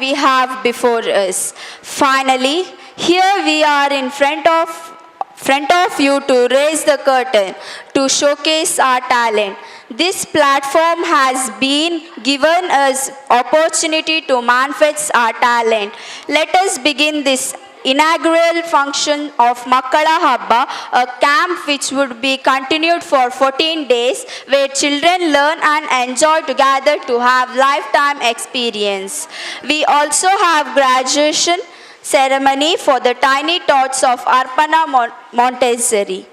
we have before us. Finally, here we are in front of you to raise the curtain, to showcase our talent. This platform has been given us opportunity to manifest our talent. Let us begin this inaugural function of Makkala Habba, a camp which would be continued for 14 days, where children learn and enjoy together to have lifetime experience. We also have graduation ceremony for the tiny tots of Arpana Montessori.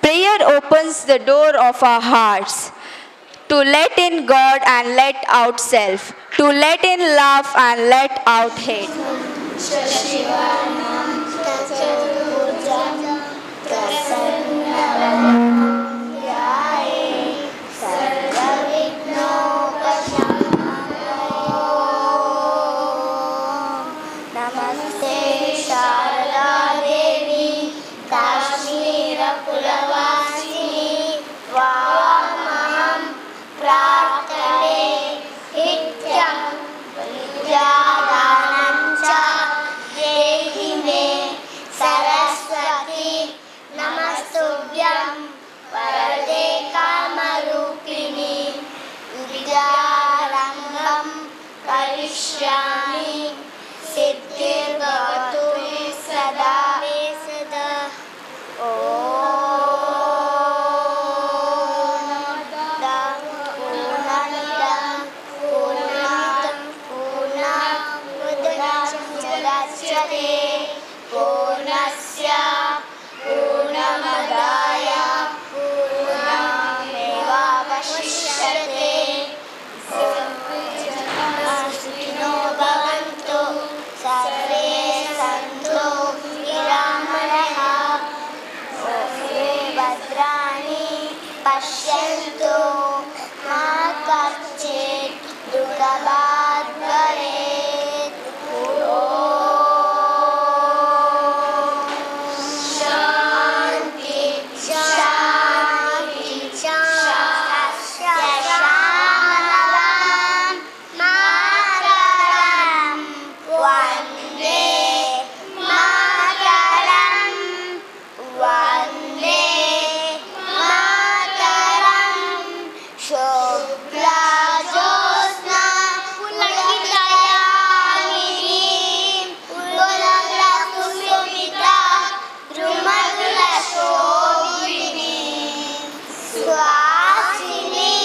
Prayer opens the door of our hearts to let in God and let out self, to let in love and let out hate. शशिवर्णं चतुर्भुजं प्रसन्नवदनं ध्याये सर्वविघ्नोपशान्तये। नमस्ते शारदा देवी काश्मीरपुरवासिनि त्वामहं प्रार्थये नित्यं विद्यादानं च देहि मे सरस्वती नमस्तुभ्यं वरदे कामरूपिणि विद्यारम्भं करिष्यामि सिद्धिर्भवतु मे सदा मे सदा। ॐ पूर्णमिदं पूर्णात् पूर्णमुदच्यते पूर्णस्य पूर्णमादाय पूर्णमेवावशिष्यते। सुखिनो भवन्तु सर्वे सन्तु निरामयाः सर्वे भद्राणि पश्यन्तु मा कश्चित् दुःखभाग् भवेत्। ॐ शान्ति शान्ति श्यामलां मातरं वन्दे मातरं वन्दे मातरं शुभ्रज्योत्स्ना पुलकितयामिनीं पुलकुसुमिता द्रुमदलशोभिनीं सुहासिनीं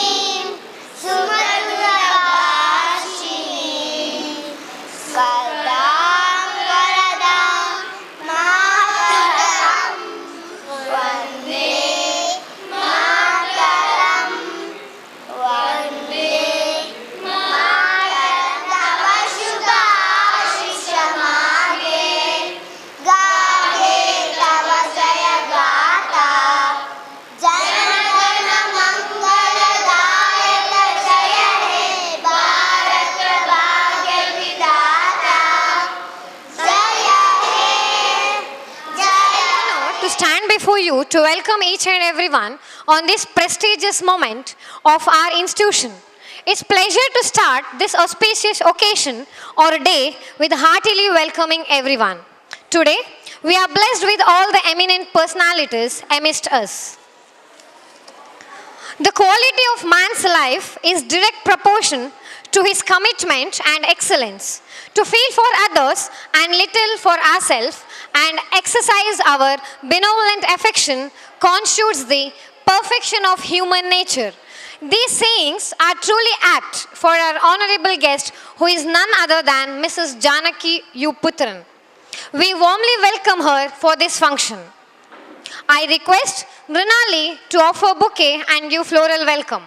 सुमधुरभाषिणीं वरदां वरदां मातरं वन्दे मातरं वन्दे मातरं। तव शुभाशिष मागे गागे तव जय गाथा जनगण मङ्गलदायक जय हे भारत भाग्य विधाता जय हे जय To stand before you to welcome each and everyone on this prestigious moment of our institution. It's pleasure to start this auspicious occasion or day with heartily welcoming everyone. Today, we are blessed with all the eminent personalities amidst us. The quality of man's life is direct proportion to his commitment and excellence. To feel for others and little for ourselves and exercise our benevolent affection constitutes the perfection of human nature. These sayings are truly apt for our honorable guest, who is none other than Mrs. Janaki U. Putran. We warmly welcome her for this function. I request Mrinali to offer bouquet and give floral welcome.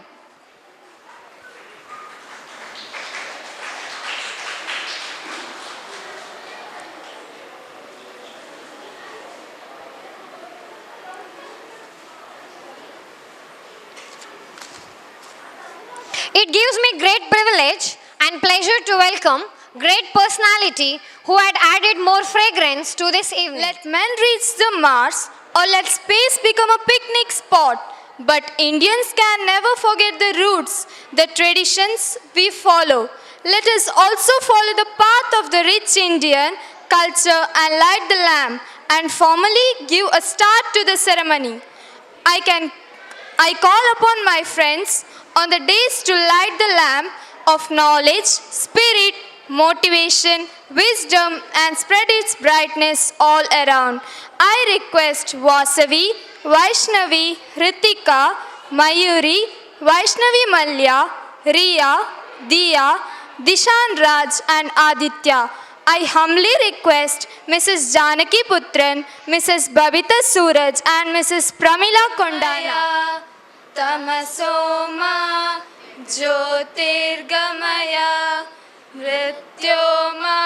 It gives me great privilege and pleasure to welcome great personality who had added more fragrance to this evening. Let men reach the Mars or let space become a picnic spot. But Indians can never forget the roots, the traditions we follow. Let us also follow the path of the rich Indian culture and light the lamp and formally give a start to the ceremony. I can I call upon my friends on the days to light the lamp of knowledge, spirit, motivation, wisdom, and spread its brightness all around. I request Vasavi, Vaishnavi, Ritika, Mayuri, Vaishnavi Malya, Riya, Diya, Dishan Raj, and Aditya. I humbly request Mrs. Janaki Putran, Mrs. Babita Suraj, and Mrs. Pramila Kondana. तमसो मा ज्योतिर्गमय मृत्यो मा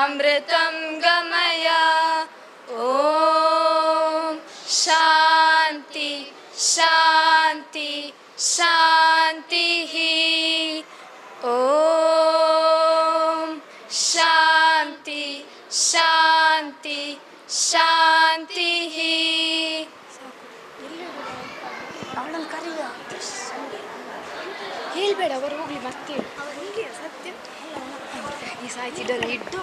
अमृतं गमय। ॐ शान्ति शान्ति शान्तिः। ॐ शान्ति शान्ति शान्तिः। ಅವಳನ್ನು ಕರಿಯ ಹೇಳ್ಬೇಡ, ಅವರು ಹೋಗ್ಲಿ ಮತ್ತೆ ಸತ್ಯ ಈ ಸಾಯ್ತಿದ್ದಲ್ಲ ಇಟ್ಟು.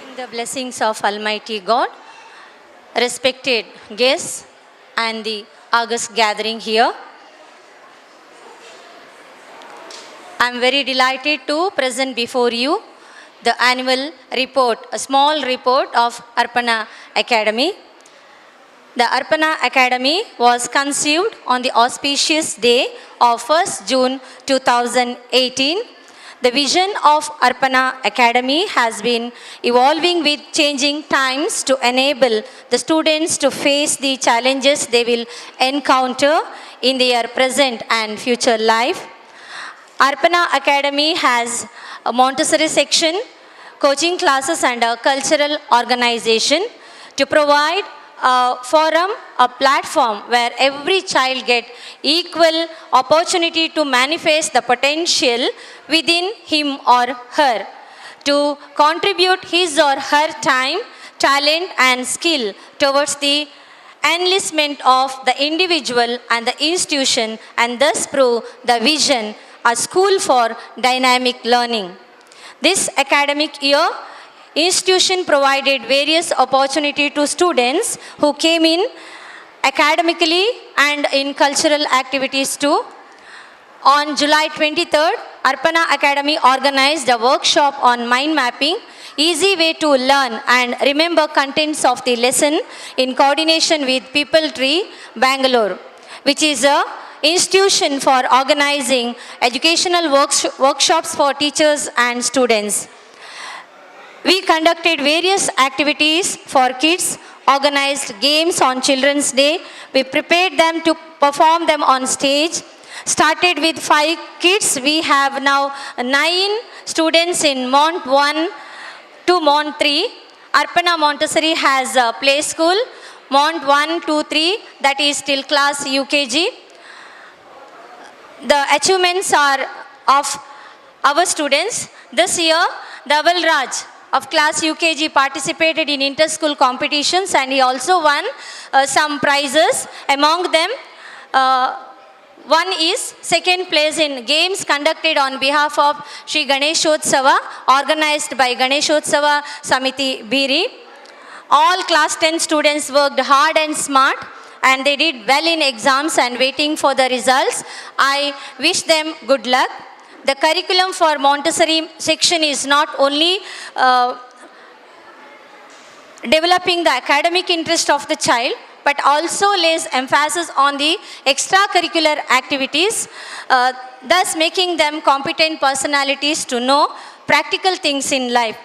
In the blessings of Almighty God, respected guests and the august gathering here, I am very delighted to present before you the annual report, a small report of Arpana Academy. The Arpana Academy was conceived on the auspicious day of 1st June 2018. The vision of Arpana Academy has been evolving with changing times to enable the students to face the challenges they will encounter in their present and future life. Arpana Academy has a Montessori section, coaching classes and a cultural organization to provide a forum, a platform where every child get equal opportunity to manifest the potential within him or her, to contribute his or her time, talent and skill towards the enlistment of the individual and the institution, and thus prove the vision, a school for dynamic learning. This academic year, institution provided various opportunity to students who came in academically and in cultural activities too. On July 23rd, Arpana Academy organized a workshop on mind mapping, easy way to learn and remember contents of the lesson in coordination with People Tree, Bangalore, which is a institution for organizing educational workshops for teachers and students. We conducted various activities for kids, organized games on Children's Day. We prepared them to perform them on stage. Started with 5 kids. We have now 9 students in Mont 1 to Mont 3. Arpana Montessori has a play school, Mont 1, 2, 3, that is till class UKG. The achievements are of our students. This year, Dhaval Raj of class UKG participated in inter-school competitions and he also won some prizes. Among them, one is second place in games conducted on behalf of Sri Ganeshotsava, organized by Ganeshotsava Samiti Biri. All class 10 students worked hard and smart and they did well in exams and waiting for the results. I wish them good luck. The curriculum for Montessori section is not only developing the academic interest of the child, but also lays emphasis on the extracurricular activities, thus making them competent personalities to know practical things in life.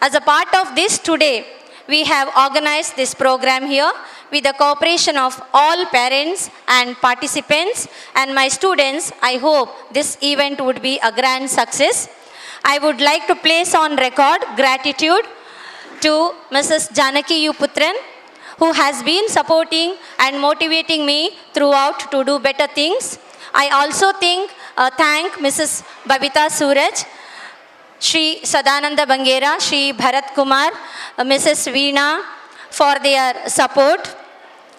As a part of this, today, we have organized this program here with the cooperation of all parents and participants and my students. I hope this event would be a grand success. I would like to place on record gratitude to Mrs. Janaki U. Putran, who has been supporting and motivating me throughout to do better things. I also thank Mrs. Babita Suraj, Shri Sadananda Bangera, Shri Bharat Kumar, Mrs. Veena, for their support.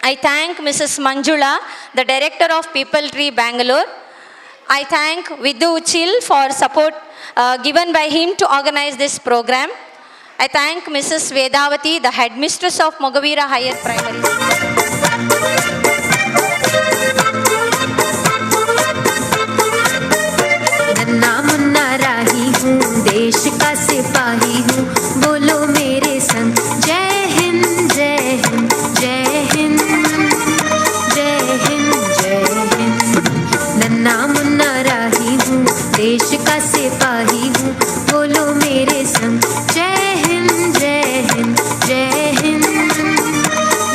I thank Mrs. Manjula, the director of People Tree Bangalore. I thank Vidhu Uchil for support given by him to organize this program. I thank Mrs. Vedavati, the headmistress of Mogaveera Higher Primary. नन्हा मुन्ना राही हूँ, देश का सिपाही हूँ, बोलो मेरे संग जय हिंद, जय हिंद, जय हिंद, जय हिंद, जय हिंद। नन्हा मुन्ना राही हूँ, देश का सिपाही हूँ, बोलो मेरे संग जय हिंद, जय हिंद, जय हिंद,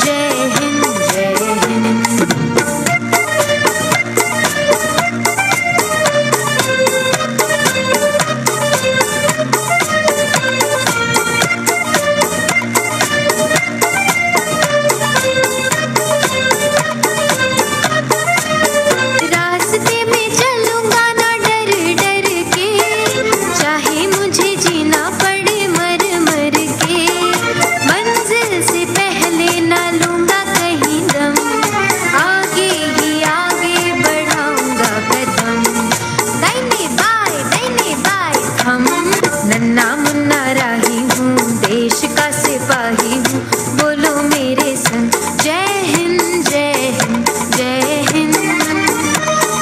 जय हिंद, जय हिंद। रास्ते में चलूंगा ना डर डर के, चाहे मुझे जीना पड़े मर मर के। मंजिल से पहले ना लूंगा कहीं दम, आगे ही आगे बढ़ाऊंगा कदम। दाहिने बाएं, दाहिने बाएं थम। नन्हा मुन्ना राही हूँ, देश का सिपाही हूँ, बोलो मेरे संग जय हिंद, जय हिंद, जय हिंद,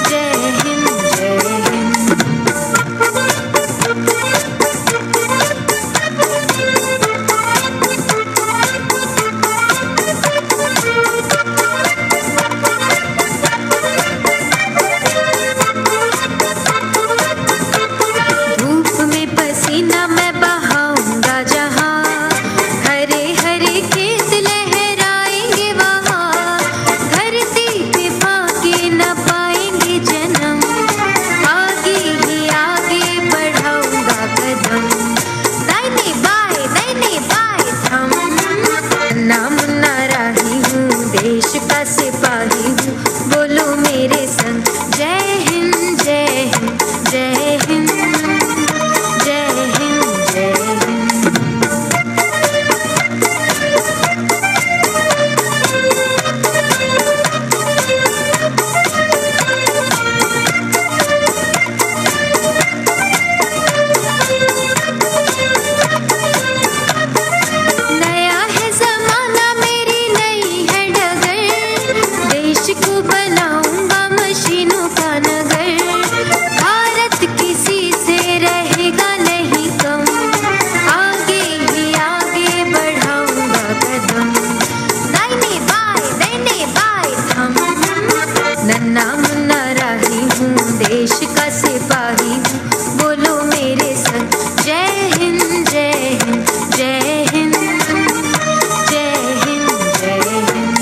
जय हिंद, जय हिंद। धूप में पसीना मैं बहाऊंगा जहाँ, हरे हरे खेत लहराएंगे वहाँ। धरती पे फाके न पाएंगे जन्म, आगे ही आगे बढ़ाऊंगा कदम। दाहिने बाएं, दाहिने बाएं थम। नन्हा मुन्ना राही हूँ, देश का सिपाही हूँ, बोलो मेरे संग जय हिंद, जय हिंद, जय हिंद, जय हिंद, जय हिंद। नया है जमाना, मेरी नई है डगर, देश को बनाऊंगा मशीनों का नगर। भारत किसी से रहेगा नहीं कम, आगे ही आगे बढ़ाऊंगा कदम। दाहिने बाएं, दाहिने बाएं थम। नन्हा मुन्ना राही हूँ, देश का सिपाही हूँ, बोलो मेरे संग जय हिंद, जय हिंद, जय हिंद, जय हिंद, जय हिंद।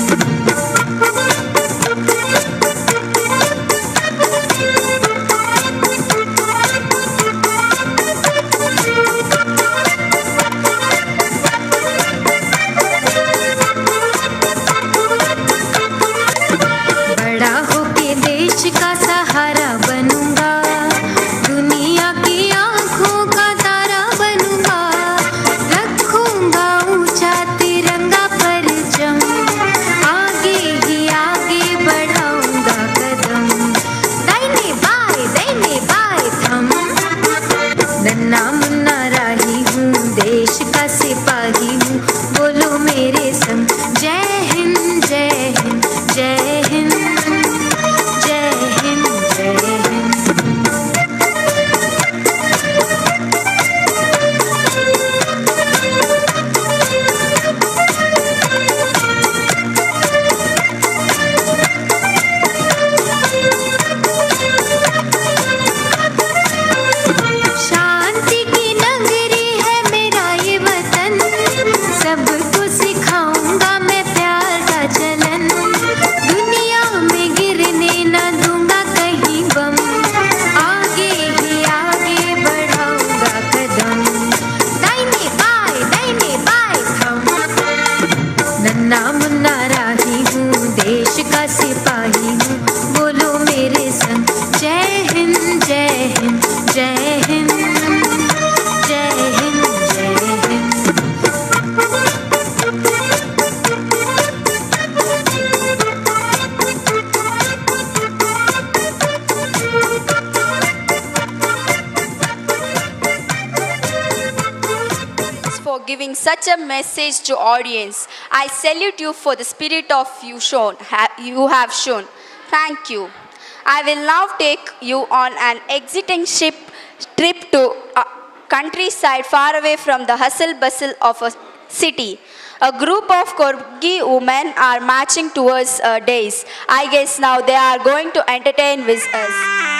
बड़ा होके देश का सहारा बनूंगा, दुनिया की आंखों का तारा बनूंगा। रखूंगा ऊंचा तिरंगा परचम, आगे ही आगे बढ़ाऊंगा कदम। दाहिने बाएं, दाहिने बाएं थम। नन्हा मुन्ना राही हूँ, देश का सिपाही हूँ, बोलो मेरे संग जय हिंद, जय हिंद, जय हिंद, जय हिंद, जय हिंद। शांति की giving such a message to audience. I salute you for the spirit of you have shown. Thank you. I will now take you on an exiting ship trip to countryside far away from the hustle bustle of a city. A group of Korgi women are marching towards a dais. I guess now they are going to entertain with us.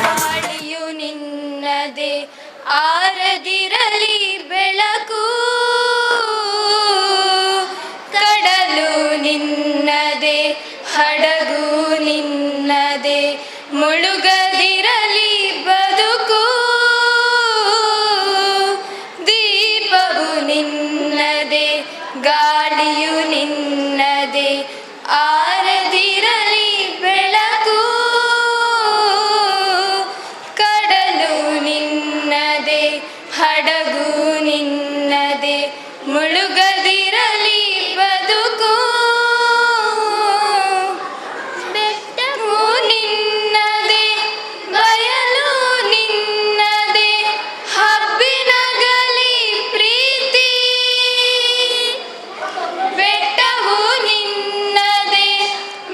ಗಾಳಿಯು ನಿನ್ನದೇ, ಆರದಿರಲಿ ಬೆಳಕು. ಕಡಲು ನಿನ್ನದೇ, ಹಡಗು ನಿನ್ನದೇ, ಮುಳುಗದಿರಲಿ ಬದುಕು. ದೀಪವು ನಿನ್ನದೇ, ಗಾಳಿಯು ನಿನ್ನದೇ, ಆರದಿರಲಿ ಬೆಳಕು. ಕಡಲು ನಿನ್ನದೇ, ಹಡಗು ನಿನ್ನದೇ, ಮುಳುಗದಿರಲಿ ಬದುಕು. ಬೆಟ್ಟವು ನಿನ್ನದೇ, ಬಯಲು ನಿನ್ನದೇ, ಹಬ್ಬಿನಗಲಿ ಪ್ರೀತಿ. ಬೆಟ್ಟವು ನಿನ್ನದೇ,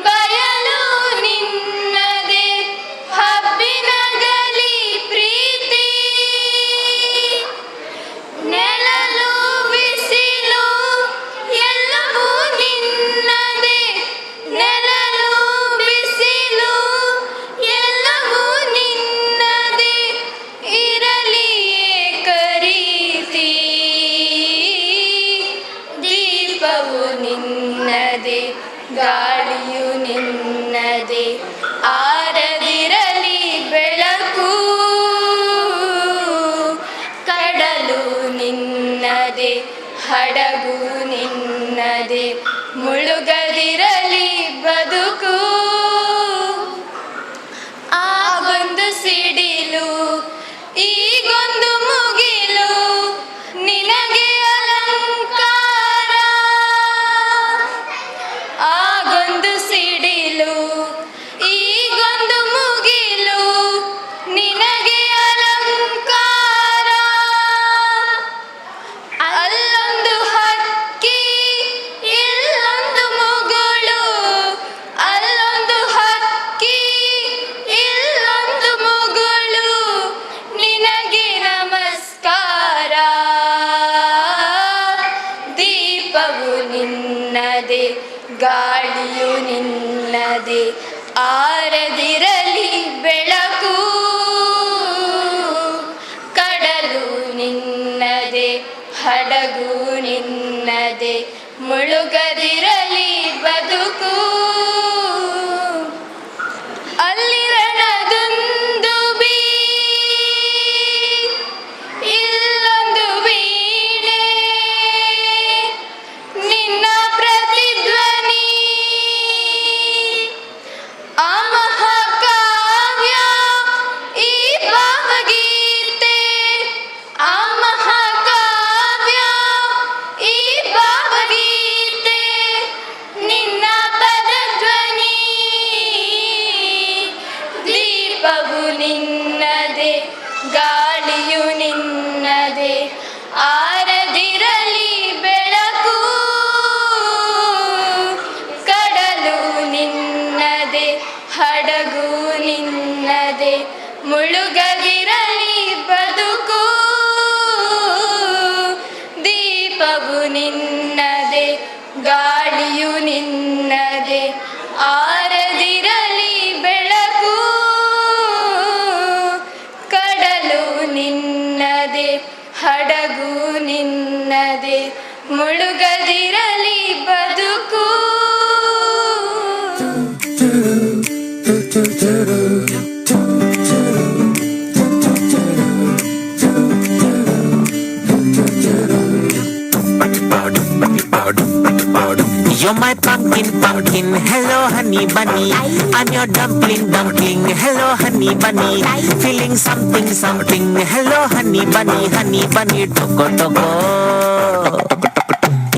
ಬಯಲು ನಿನ್ನದೇ, ಹಬ್ಬಿನಗಲಿ ಪ್ರೀತಿ. ನೆಲಲು ಬಿಸಿಲು ಎಲ್ಲವೂ ನಿನ್ನದೇ, ನೆಲಲು ಬಿಸಿಲು ಎಲ್ಲವೂ ನಿನ್ನದೇ, ಇರಲಿ ಏಕರೀತಿ. ದೀಪವು ನಿನ್ನದೇ, ಗಾಳಿಯು ನಿನ್ನದೇ, ಆರದಿರಲಿ ಬೆಳಕು. ಕಡಲು ನಿನ್ನದೇ, ಹಡಗು ನಿನ್ನದೇ, ಮುಳುಗದಿರಲಿ ಬದುಕು. ಆಗೊಂದು ಸಿಡಿಲು, ಈಗೊಂದು ಮುಗಿಲು, ನಿನಗೆ ಅಲಂಕಾರ. ಆಗೊಂದು ಸಿಡಿಲು, ಈಗೊಂದು ಮುಗಿಲು, ನಿನಗೆ ಅಲಂಕಾರ. ಅಲ್ಲೊಂದು ಹಕ್ಕಿ, ಇಲ್ಲೊಂದು ಮುಗುಳು, ಅಲ್ಲೊಂದು ಹಕ್ಕಿ, ಇಲ್ಲೊಂದು ಮುಗುಳು, ನಿನಗೆ ನಮಸ್ಕಾರ. ದೀಪವು ನಿನ್ನದೇ, ಗಾಳಿಯು ನಿನ್ನದೇ, ಆರದಿರಲಿ ಬೆಳಕು. ಕಡಲು ನಿನ್ನದೇ, ಹಡಗು ನಿನ್ನದೇ, ಮುಳುಗದಿರಲಿ ಬದುಕು. ಅಲ್ಲಿ ರಣದುಂದುಬಿ, ಇಲ್ಲೊಂದು ವೀಣೆ, ನಿನ್ನ ಪ್ರತಿಧ್ವನಿ. ಆ ಮಹಾಕಾವ್ಯ ಈ ಭಾವಗೀತೆ, ಆ ಮಹಾಕಾವ್ಯ ಈ ಭಾವಗೀತೆ, ನಿನ್ನ ಪದಧ್ವನಿ. ದೀಪವು ನಿನ್ನದೇ, ಗಾಳಿಯು ನಿನ್ನದೇ, ಆರದಿರಲಿ ಬೆಳಕು. ಕಡಲು ನಿನ್ನದೇ, ಹಡಗು ನಿನ್ನದೇ, ಮುಳುಗದಿರಲಿ ಬದುಕು. ದೀಪವು ನಿನ್ನದೇ, ಗಾಳಿಯು ನಿನ್ನದೇ, ಆರದಿರಲಿ ಬೆಳಕು. ಕಡಲು ನಿನ್ನದೇ, ಹಡಗು ನಿನ್ನದೇ, ಮುಳುಗದಿರಲಿ ಬದುಕು. You're my pumpkin, pumpkin. Hello, honey bunny. I'm your dumpling, dumpling. Hello, honey bunny. Feeling something, something. Hello, honey bunny, honey bunny. Toko, toko.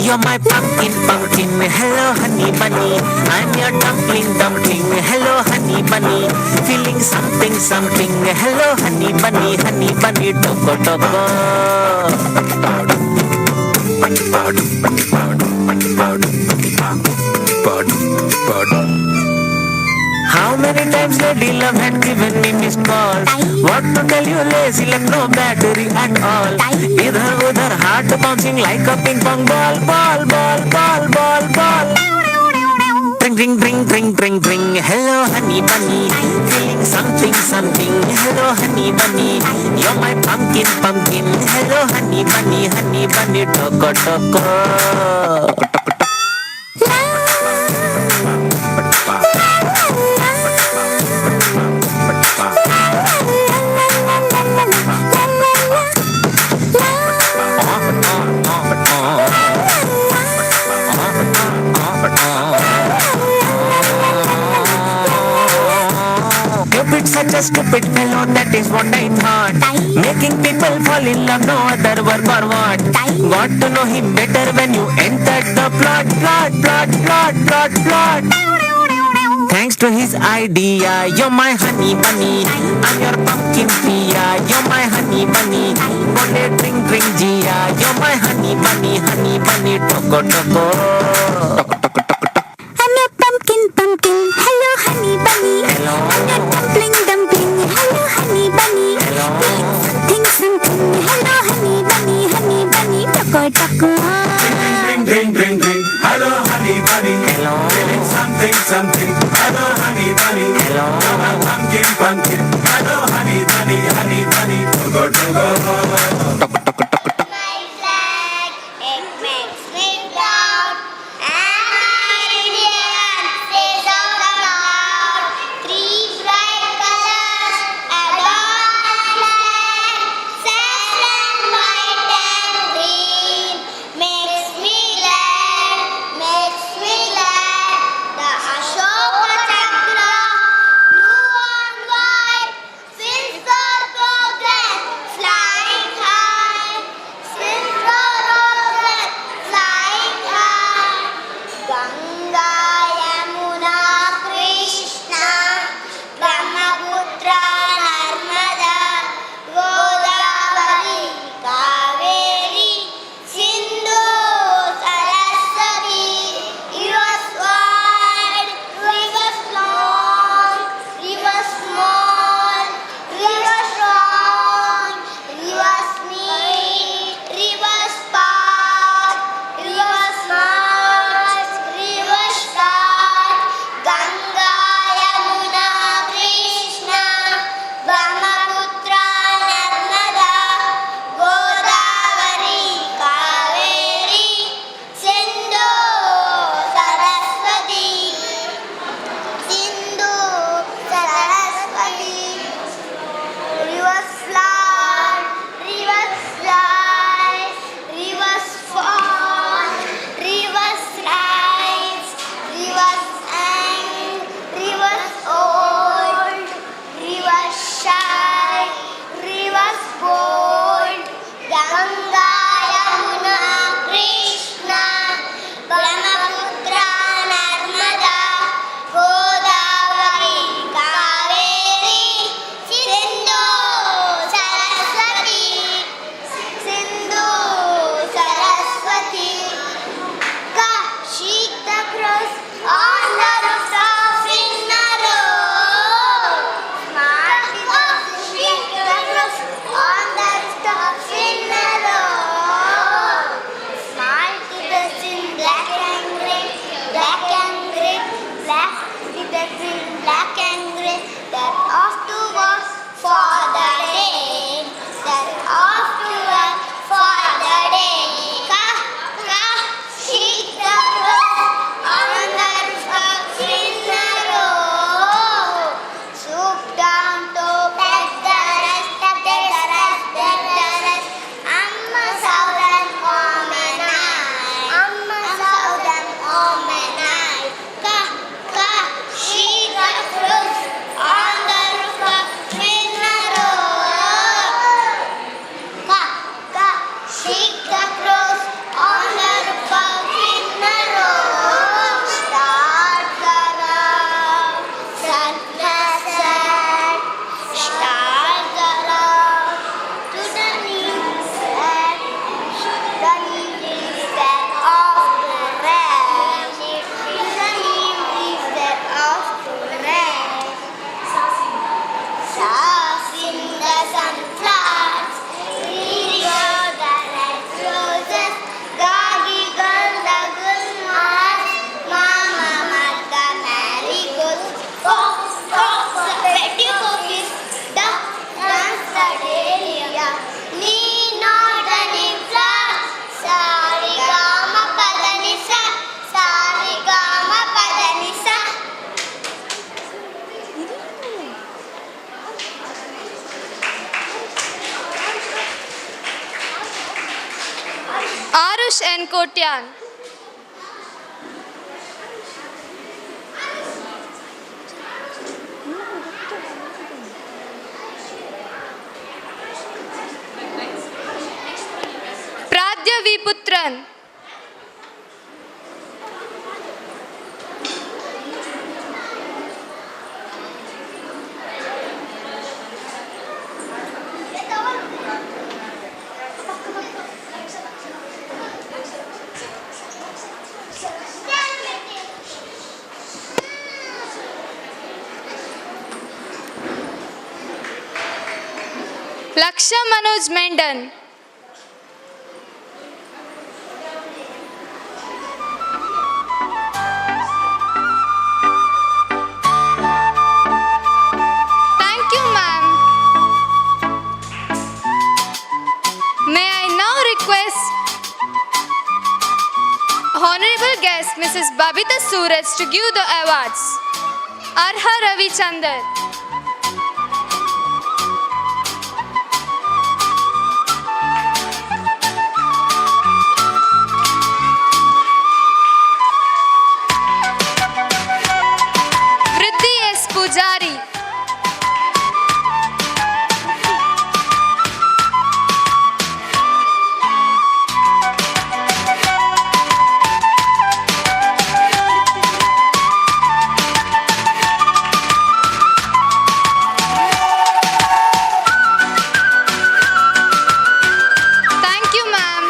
You're my pumpkin, pumpkin. Hello, honey bunny. I'm your dumpling, dumpling. Hello, honey bunny. Feeling something, something. Hello, honey bunny, honey bunny. Toko, toko. How many times lady love had given me missed calls? What to tell you, lazy luck, no battery at all. Idhar udhar, heart bouncing like a ping pong ball, ball, ball, ball, ball, ball. Ring, ring, ring, ring, ring, ring. Hello, honey bunny. Feeling something, something. Hello, honey bunny. You're my pumpkin, pumpkin. Hello, honey bunny, honey bunny. Toko, toko. Cupid, such a stupid fellow, that is what I thought. Making people fall in love, no other work or what. Got to know him better when you entered the plot, plot, plot, plot, plot, plot. Thanks to his idea, you're my honey bunny. I'm your pumpkin pia. You're my honey bunny. Bole drink drink jia. You're my honey bunny, honey bunny. Toko toko. I'm your pumpkin, pumpkin. Hello, honey bunny. Hello. I'm your dumpling, dumpling. Hello, honey bunny. Hello. Feeling something, something. Hello, honey bunny, honey bunny. Toko, toko. Ring, ring, ring, ring. Hello, honey bunny. Hello. Feeling something, something. Hello, honey bunny. Hello. You're my pumpkin, pumpkin. Hello, honey bunny, honey bunny. Go, go, go. My flag, it makes me proud. And my Indian says out loud. Three bright colors adorn my flag. Saffron, white and green. Makes me glad, makes me glad. The Ashoka Chakra, blue and white, since our progress, flying. Kotian. Pradya V. Putran. Laksha Manoj Mendon. Thank you, ma'am. May I now request Honorable guest Mrs. Babita Suraj to give the awards. Arha Ravi Chandar. Vriddhi S. Pujari. Thank you, ma'am.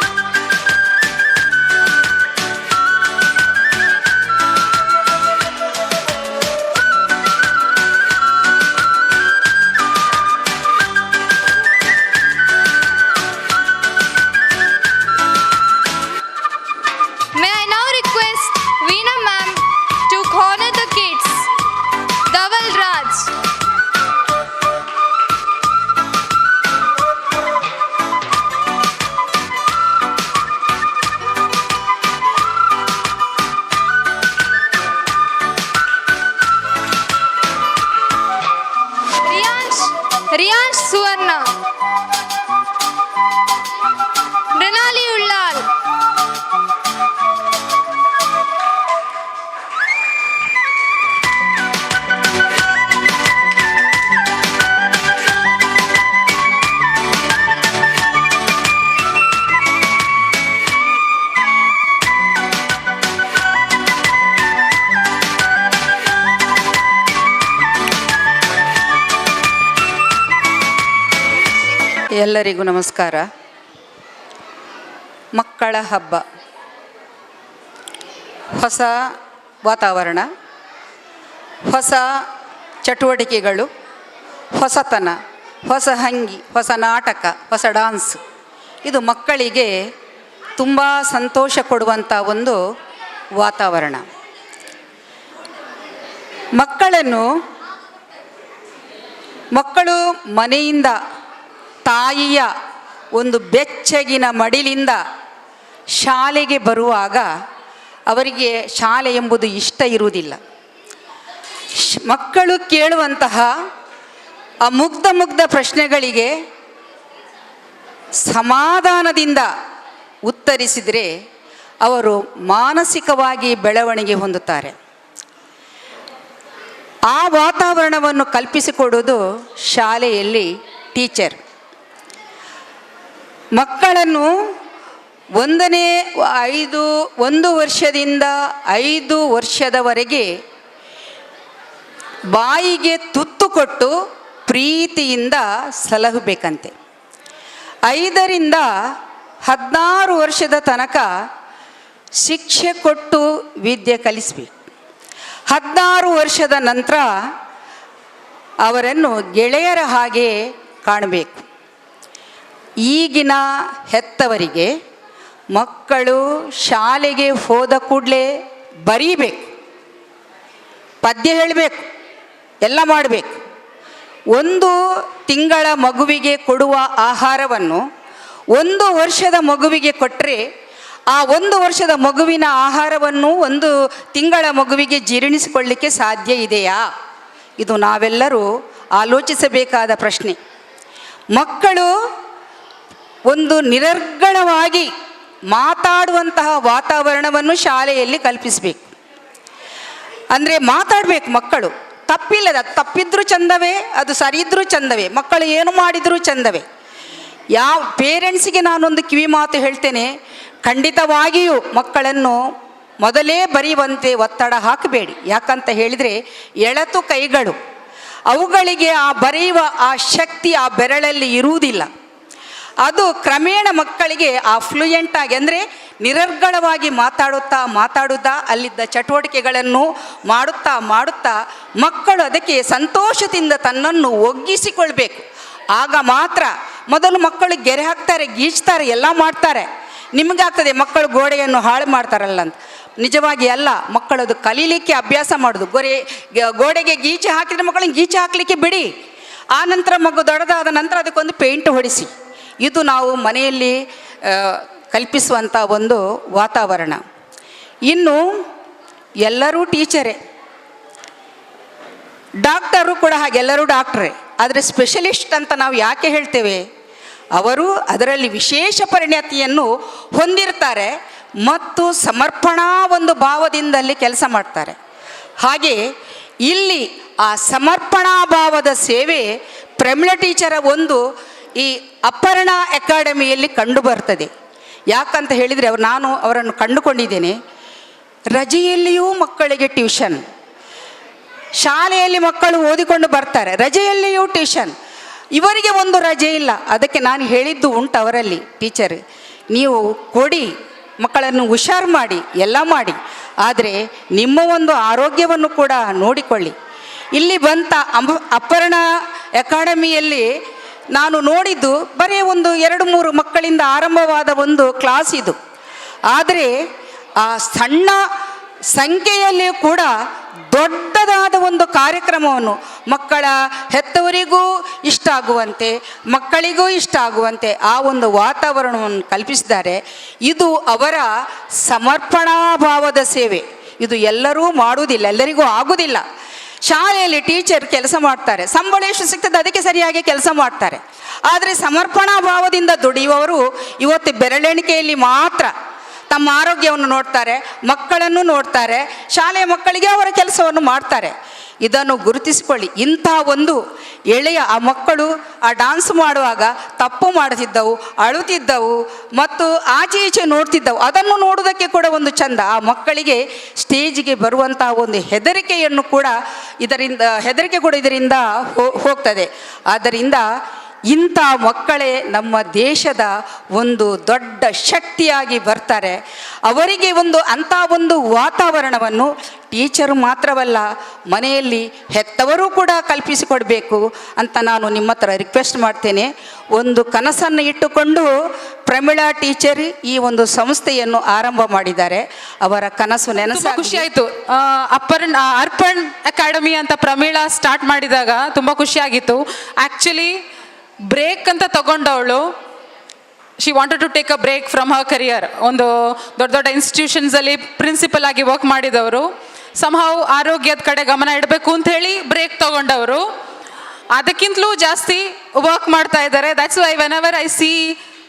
May I now request Veena ma'am to honor the kids. Dhaval Raj. Riyansh, Riyansh Suvarna. Mrinali Ullal. ಎಲ್ಲರಿಗೂ ನಮಸ್ಕಾರ. ಮಕ್ಕಳ ಹಬ್ಬ, ಹೊಸ ವಾತಾವರಣ, ಹೊಸ ಚಟುವಟಿಕೆಗಳು, ಹೊಸತನ, ಹೊಸ ಹಂಗಿ, ಹೊಸ ನಾಟಕ, ಹೊಸ ಡಾನ್ಸ್, ಇದು ಮಕ್ಕಳಿಗೆ ತುಂಬ ಸಂತೋಷ ಕೊಡುವಂಥ ಒಂದು ವಾತಾವರಣ. ಮಕ್ಕಳು ಮನೆಯಿಂದ ತಾಯಿಯ ಒಂದು ಬೆಚ್ಚಗಿನ ಮಡಿಲಿಂದ ಶಾಲೆಗೆ ಬರುವಾಗ ಅವರಿಗೆ ಶಾಲೆ ಎಂಬುದು ಇಷ್ಟ ಇರುವುದಿಲ್ಲ. ಮಕ್ಕಳು ಕೇಳುವಂತಹ ಆ ಮುಗ್ಧ ಮುಗ್ಧ ಪ್ರಶ್ನೆಗಳಿಗೆ ಸಮಾಧಾನದಿಂದ ಉತ್ತರಿಸಿದರೆ ಅವರು ಮಾನಸಿಕವಾಗಿ ಬೆಳವಣಿಗೆ ಹೊಂದುತ್ತಾರೆ. ಆ ವಾತಾವರಣವನ್ನು ಕಲ್ಪಿಸಿಕೊಡುವುದು ಶಾಲೆಯಲ್ಲಿ ಟೀಚರ್. ಮಕ್ಕಳನ್ನು ಒಂದನೇ ಐದು ಒಂದು ವರ್ಷದಿಂದ 5 ವರ್ಷದವರೆಗೆ ಬಾಯಿಗೆ ತುತ್ತು ಕೊಟ್ಟು ಪ್ರೀತಿಯಿಂದ ಸಲಹಬೇಕಂತೆ. 5ರಿಂದ 16 ವರ್ಷದ ತನಕ ಶಿಕ್ಷೆ ಕೊಟ್ಟು ವಿದ್ಯೆ ಕಲಿಸಬೇಕು. 16 ವರ್ಷದ ನಂತರ ಅವರನ್ನು ಗೆಳೆಯರ ಹಾಗೆ ಕಾಣಬೇಕು. ಈಗಿನ ಹೆತ್ತವರಿಗೆ ಮಕ್ಕಳು ಶಾಲೆಗೆ ಹೋದ ಕೂಡಲೇ ಬರೀಬೇಕು, ಪದ್ಯ ಹೇಳಬೇಕು, ಎಲ್ಲ ಮಾಡಬೇಕು. 1 ತಿಂಗಳ ಮಗುವಿಗೆ ಕೊಡುವ ಆಹಾರವನ್ನು 1 ವರ್ಷದ ಮಗುವಿಗೆ ಕೊಟ್ಟರೆ ಆ 1 ವರ್ಷದ ಮಗುವಿನ ಆಹಾರವನ್ನು 1 ತಿಂಗಳ ಮಗುವಿಗೆ ಜೀರ್ಣಿಸಿಕೊಳ್ಳಿಕ್ಕೆ ಸಾಧ್ಯ ಇದೆಯಾ? ಇದು ನಾವೆಲ್ಲರೂ ಆಲೋಚಿಸಬೇಕಾದ ಪ್ರಶ್ನೆ. ಮಕ್ಕಳು ಒಂದು ನಿರರ್ಗಳವಾಗಿ ಮಾತಾಡುವಂತಹ ವಾತಾವರಣವನ್ನು ಶಾಲೆಯಲ್ಲಿ ಕಲ್ಪಿಸಬೇಕು. ಅಂದರೆ ಮಾತಾಡಬೇಕು ಮಕ್ಕಳು, ತಪ್ಪಿಲ್ಲದ, ತಪ್ಪಿದ್ರೂ ಚಂದವೇ, ಅದು ಸರಿ ಇದ್ರೂ ಚಂದವೇ, ಮಕ್ಕಳು ಏನು ಮಾಡಿದರೂ ಚಂದವೇ. ಯಾವ ಪೇರೆಂಟ್ಸಿಗೆ ನಾನೊಂದು ಕಿವಿ ಮಾತು ಹೇಳ್ತೇನೆ, ಖಂಡಿತವಾಗಿಯೂ ಮಕ್ಕಳನ್ನು ಮೊದಲೇ ಬರೆಯುವಂತೆ ಒತ್ತಡ ಹಾಕಬೇಡಿ. ಯಾಕಂತ ಹೇಳಿದರೆ ಎಳತು ಕೈಗಳು, ಅವುಗಳಿಗೆ ಆ ಬರೆಯುವ ಆ ಶಕ್ತಿ ಆ ಬೆರಳಲ್ಲಿ ಇರುವುದಿಲ್ಲ. ಅದು ಕ್ರಮೇಣ ಮಕ್ಕಳಿಗೆ ಆ ಫ್ಲೂಯೆಂಟಾಗಿ, ಅಂದರೆ ನಿರರ್ಗಳವಾಗಿ ಮಾತಾಡುತ್ತಾ ಮಾತಾಡುತ್ತಾ ಅಲ್ಲಿದ್ದ ಚಟುವಟಿಕೆಗಳನ್ನು ಮಾಡುತ್ತಾ ಮಾಡುತ್ತಾ ಮಕ್ಕಳು ಅದಕ್ಕೆ ಸಂತೋಷದಿಂದ ತನ್ನನ್ನು ಒಗ್ಗಿಸಿಕೊಳ್ಬೇಕು. ಆಗ ಮಾತ್ರ. ಮೊದಲು ಮಕ್ಕಳು ಗೆರೆ ಹಾಕ್ತಾರೆ, ಗೀಚ್ತಾರೆ, ಎಲ್ಲ ಮಾಡ್ತಾರೆ. ನಿಮಗಾಗ್ತದೆ ಮಕ್ಕಳು ಗೋಡೆಯನ್ನು ಹಾಳು ಮಾಡ್ತಾರಲ್ಲ ಅಂತ. ನಿಜವಾಗಿ ಅಲ್ಲ, ಮಕ್ಕಳದು ಕಲೀಲಿಕ್ಕೆ ಅಭ್ಯಾಸ ಮಾಡೋದು. ಗೋಡೆಗೆ ಗೀಚಿ ಹಾಕಿದರೆ ಮಕ್ಕಳನ್ನ ಗೀಚಿ ಹಾಕಲಿಕ್ಕೆ ಬಿಡಿ. ಆ ನಂತರ ಮಗು ದೊಡ್ಡದಾದ ನಂತರ ಅದಕ್ಕೊಂದು ಪೇಂಟ್ ಹೊಡಿಸಿ. ಇದು ನಾವು ಮನೆಯಲ್ಲಿ ಕಲ್ಪಿಸುವಂಥ ಒಂದು ವಾತಾವರಣ. ಇನ್ನು ಎಲ್ಲರೂ ಟೀಚರೇ, ಡಾಕ್ಟರು ಕೂಡ ಹಾಗೆ, ಎಲ್ಲರೂ ಡಾಕ್ಟ್ರೇ. ಆದರೆ ಸ್ಪೆಷಲಿಸ್ಟ್ ಅಂತ ನಾವು ಯಾಕೆ ಹೇಳ್ತೇವೆ? ಅವರು ಅದರಲ್ಲಿ ವಿಶೇಷ ಪರಿಣತಿಯನ್ನು ಹೊಂದಿರ್ತಾರೆ ಮತ್ತು ಸಮರ್ಪಣಾ ಒಂದು ಭಾವದಿಂದಲ್ಲಿ ಕೆಲಸ ಮಾಡ್ತಾರೆ. ಹಾಗೆ ಇಲ್ಲಿ ಆ ಸಮರ್ಪಣಾ ಭಾವದ ಸೇವೆ ಪ್ರಮೀಳಾ ಟೀಚರ ಒಂದು ಈ ಅಪರ್ಣಾ ಅಕಾಡೆಮಿಯಲ್ಲಿ ಕಂಡುಬರ್ತದೆ. ಯಾಕಂತ ಹೇಳಿದರೆ ಅವರು, ನಾನು ಅವರನ್ನು ಕಂಡುಕೊಂಡಿದ್ದೇನೆ, ರಜೆಯಲ್ಲಿಯೂ ಮಕ್ಕಳಿಗೆ ಟ್ಯೂಷನ್, ಶಾಲೆಯಲ್ಲಿ ಮಕ್ಕಳು ಓದಿಕೊಂಡು ಬರ್ತಾರೆ, ರಜೆಯಲ್ಲಿಯೂ ಟ್ಯೂಷನ್, ಇವರಿಗೆ ಒಂದು ರಜೆ ಇಲ್ಲ. ಅದಕ್ಕೆ ನಾನು ಹೇಳಿದ್ದು ಉಂಟು ಅವರಲ್ಲಿ, ಟೀಚರ್ ನೀವು ಕೊಡಿ, ಮಕ್ಕಳನ್ನು ಹುಷಾರು ಮಾಡಿ, ಎಲ್ಲ ಮಾಡಿ, ಆದರೆ ನಿಮ್ಮ ಒಂದು ಆರೋಗ್ಯವನ್ನು ಕೂಡ ನೋಡಿಕೊಳ್ಳಿ. ಇಲ್ಲಿ ಬಂತ ಅಪರ್ಣಾ ಅಕಾಡೆಮಿಯಲ್ಲಿ ನಾನು ನೋಡಿದ್ದು ಬರೀ ಒಂದು 2-3 ಮಕ್ಕಳಿಂದ ಆರಂಭವಾದ ಒಂದು ಕ್ಲಾಸ್ ಇದು. ಆದರೆ ಆ ಸಣ್ಣ ಸಂಖ್ಯೆಯಲ್ಲಿಯೂ ಕೂಡ ದೊಡ್ಡದಾದ ಒಂದು ಕಾರ್ಯಕ್ರಮವನ್ನು ಮಕ್ಕಳ ಹೆತ್ತವರಿಗೂ ಇಷ್ಟ ಆಗುವಂತೆ, ಮಕ್ಕಳಿಗೂ ಇಷ್ಟ ಆಗುವಂತೆ ಆ ಒಂದು ವಾತಾವರಣವನ್ನು ಕಲ್ಪಿಸಿದ್ದಾರೆ. ಇದು ಅವರ ಸಮರ್ಪಣಾ ಭಾವದ ಸೇವೆ. ಇದು ಎಲ್ಲರೂ ಮಾಡುವುದಿಲ್ಲ, ಎಲ್ಲರಿಗೂ ಆಗುವುದಿಲ್ಲ. ಶಾಲೆಯಲ್ಲಿ ಟೀಚರ್ ಕೆಲಸ ಮಾಡ್ತಾರೆ, ಸಂಬಳ ಎಷ್ಟು ಸಿಗ್ತದೆ ಅದಕ್ಕೆ ಸರಿಯಾಗಿ ಕೆಲಸ ಮಾಡ್ತಾರೆ. ಆದರೆ ಸಮರ್ಪಣಾ ಭಾವದಿಂದ ದುಡಿಯುವವರು ಇವತ್ತು ಬೆರಳೆಣಿಕೆಯಲ್ಲಿ ಮಾತ್ರ ತಮ್ಮ ಆರೋಗ್ಯವನ್ನು ನೋಡ್ತಾರೆ, ಮಕ್ಕಳನ್ನು ನೋಡ್ತಾರೆ, ಶಾಲೆಯ ಮಕ್ಕಳಿಗೆ ಅವರ ಕೆಲಸವನ್ನು ಮಾಡ್ತಾರೆ. ಇದನ್ನು ಗುರುತಿಸಿಕೊಳ್ಳಿ. ಇಂಥ ಒಂದು ಎಳೆಯ ಆ ಮಕ್ಕಳು ಆ ಡಾನ್ಸ್ ಮಾಡುವಾಗ ತಪ್ಪು ಮಾಡುತ್ತಿದ್ದವು, ಅಳುತ್ತಿದ್ದವು ಮತ್ತು ಆಚೆ ಈಚೆ ನೋಡ್ತಿದ್ದವು. ಅದನ್ನು ನೋಡುವುದಕ್ಕೆ ಕೂಡ ಒಂದು ಚಂದ. ಆ ಮಕ್ಕಳಿಗೆ ಸ್ಟೇಜಿಗೆ ಬರುವಂಥ ಒಂದು ಹೆದರಿಕೆಯನ್ನು ಕೂಡ ಇದರಿಂದ, ಹೆದರಿಕೆ ಕೂಡ ಇದರಿಂದ ಹೋಗ್ತದೆ. ಆದ್ದರಿಂದ ಇಂಥ ಮಕ್ಕಳೇ ನಮ್ಮ ದೇಶದ ಒಂದು ದೊಡ್ಡ ಶಕ್ತಿಯಾಗಿ ಬರ್ತಾರೆ. ಅವರಿಗೆ ಒಂದು ಅಂಥ ಒಂದು ವಾತಾವರಣವನ್ನು ಟೀಚರು ಮಾತ್ರವಲ್ಲ, ಮನೆಯಲ್ಲಿ ಹೆತ್ತವರು ಕೂಡ ಕಲ್ಪಿಸಿಕೊಡ್ಬೇಕು ಅಂತ ನಾನು ನಿಮ್ಮ ಹತ್ರ ರಿಕ್ವೆಸ್ಟ್ ಮಾಡ್ತೇನೆ. ಒಂದು ಕನಸನ್ನು ಇಟ್ಟುಕೊಂಡು ಪ್ರಮೀಳಾ ಟೀಚರ್ ಈ ಒಂದು ಸಂಸ್ಥೆಯನ್ನು ಆರಂಭ ಮಾಡಿದ್ದಾರೆ. ಅವರ ಕನಸು ನನಸಾಗಲಿ. ಖುಷಿ ಆಯ್ತು. ಅರ್ಪಣ್ ಅಕಾಡೆಮಿ ಅಂತ ಪ್ರಮೀಳಾ ಸ್ಟಾರ್ಟ್ ಮಾಡಿದಾಗ ತುಂಬ ಖುಷಿಯಾಗಿತ್ತು. ಆ್ಯಕ್ಚುಲಿ ಬ್ರೇಕ್ ಅಂತ ತಗೊಂಡವಳು, she wanted to take a break from her career. ಒಂದು ದೊಡ್ಡ ದೊಡ್ಡ ಇನ್ಸ್ಟಿಟ್ಯೂಷನ್ಸಲ್ಲಿ ಪ್ರಿನ್ಸಿಪಲ್ ಆಗಿ ವರ್ಕ್ ಮಾಡಿದವರು, ಸಂಹಾವ್ ಆರೋಗ್ಯದ ಕಡೆ ಗಮನ ಇಡಬೇಕು ಅಂತ ಹೇಳಿ ಬ್ರೇಕ್ ತಗೊಂಡವರು ಅದಕ್ಕಿಂತಲೂ ಜಾಸ್ತಿ ವರ್ಕ್ ಮಾಡ್ತಾ ಇದ್ದಾರೆ. That's why whenever I see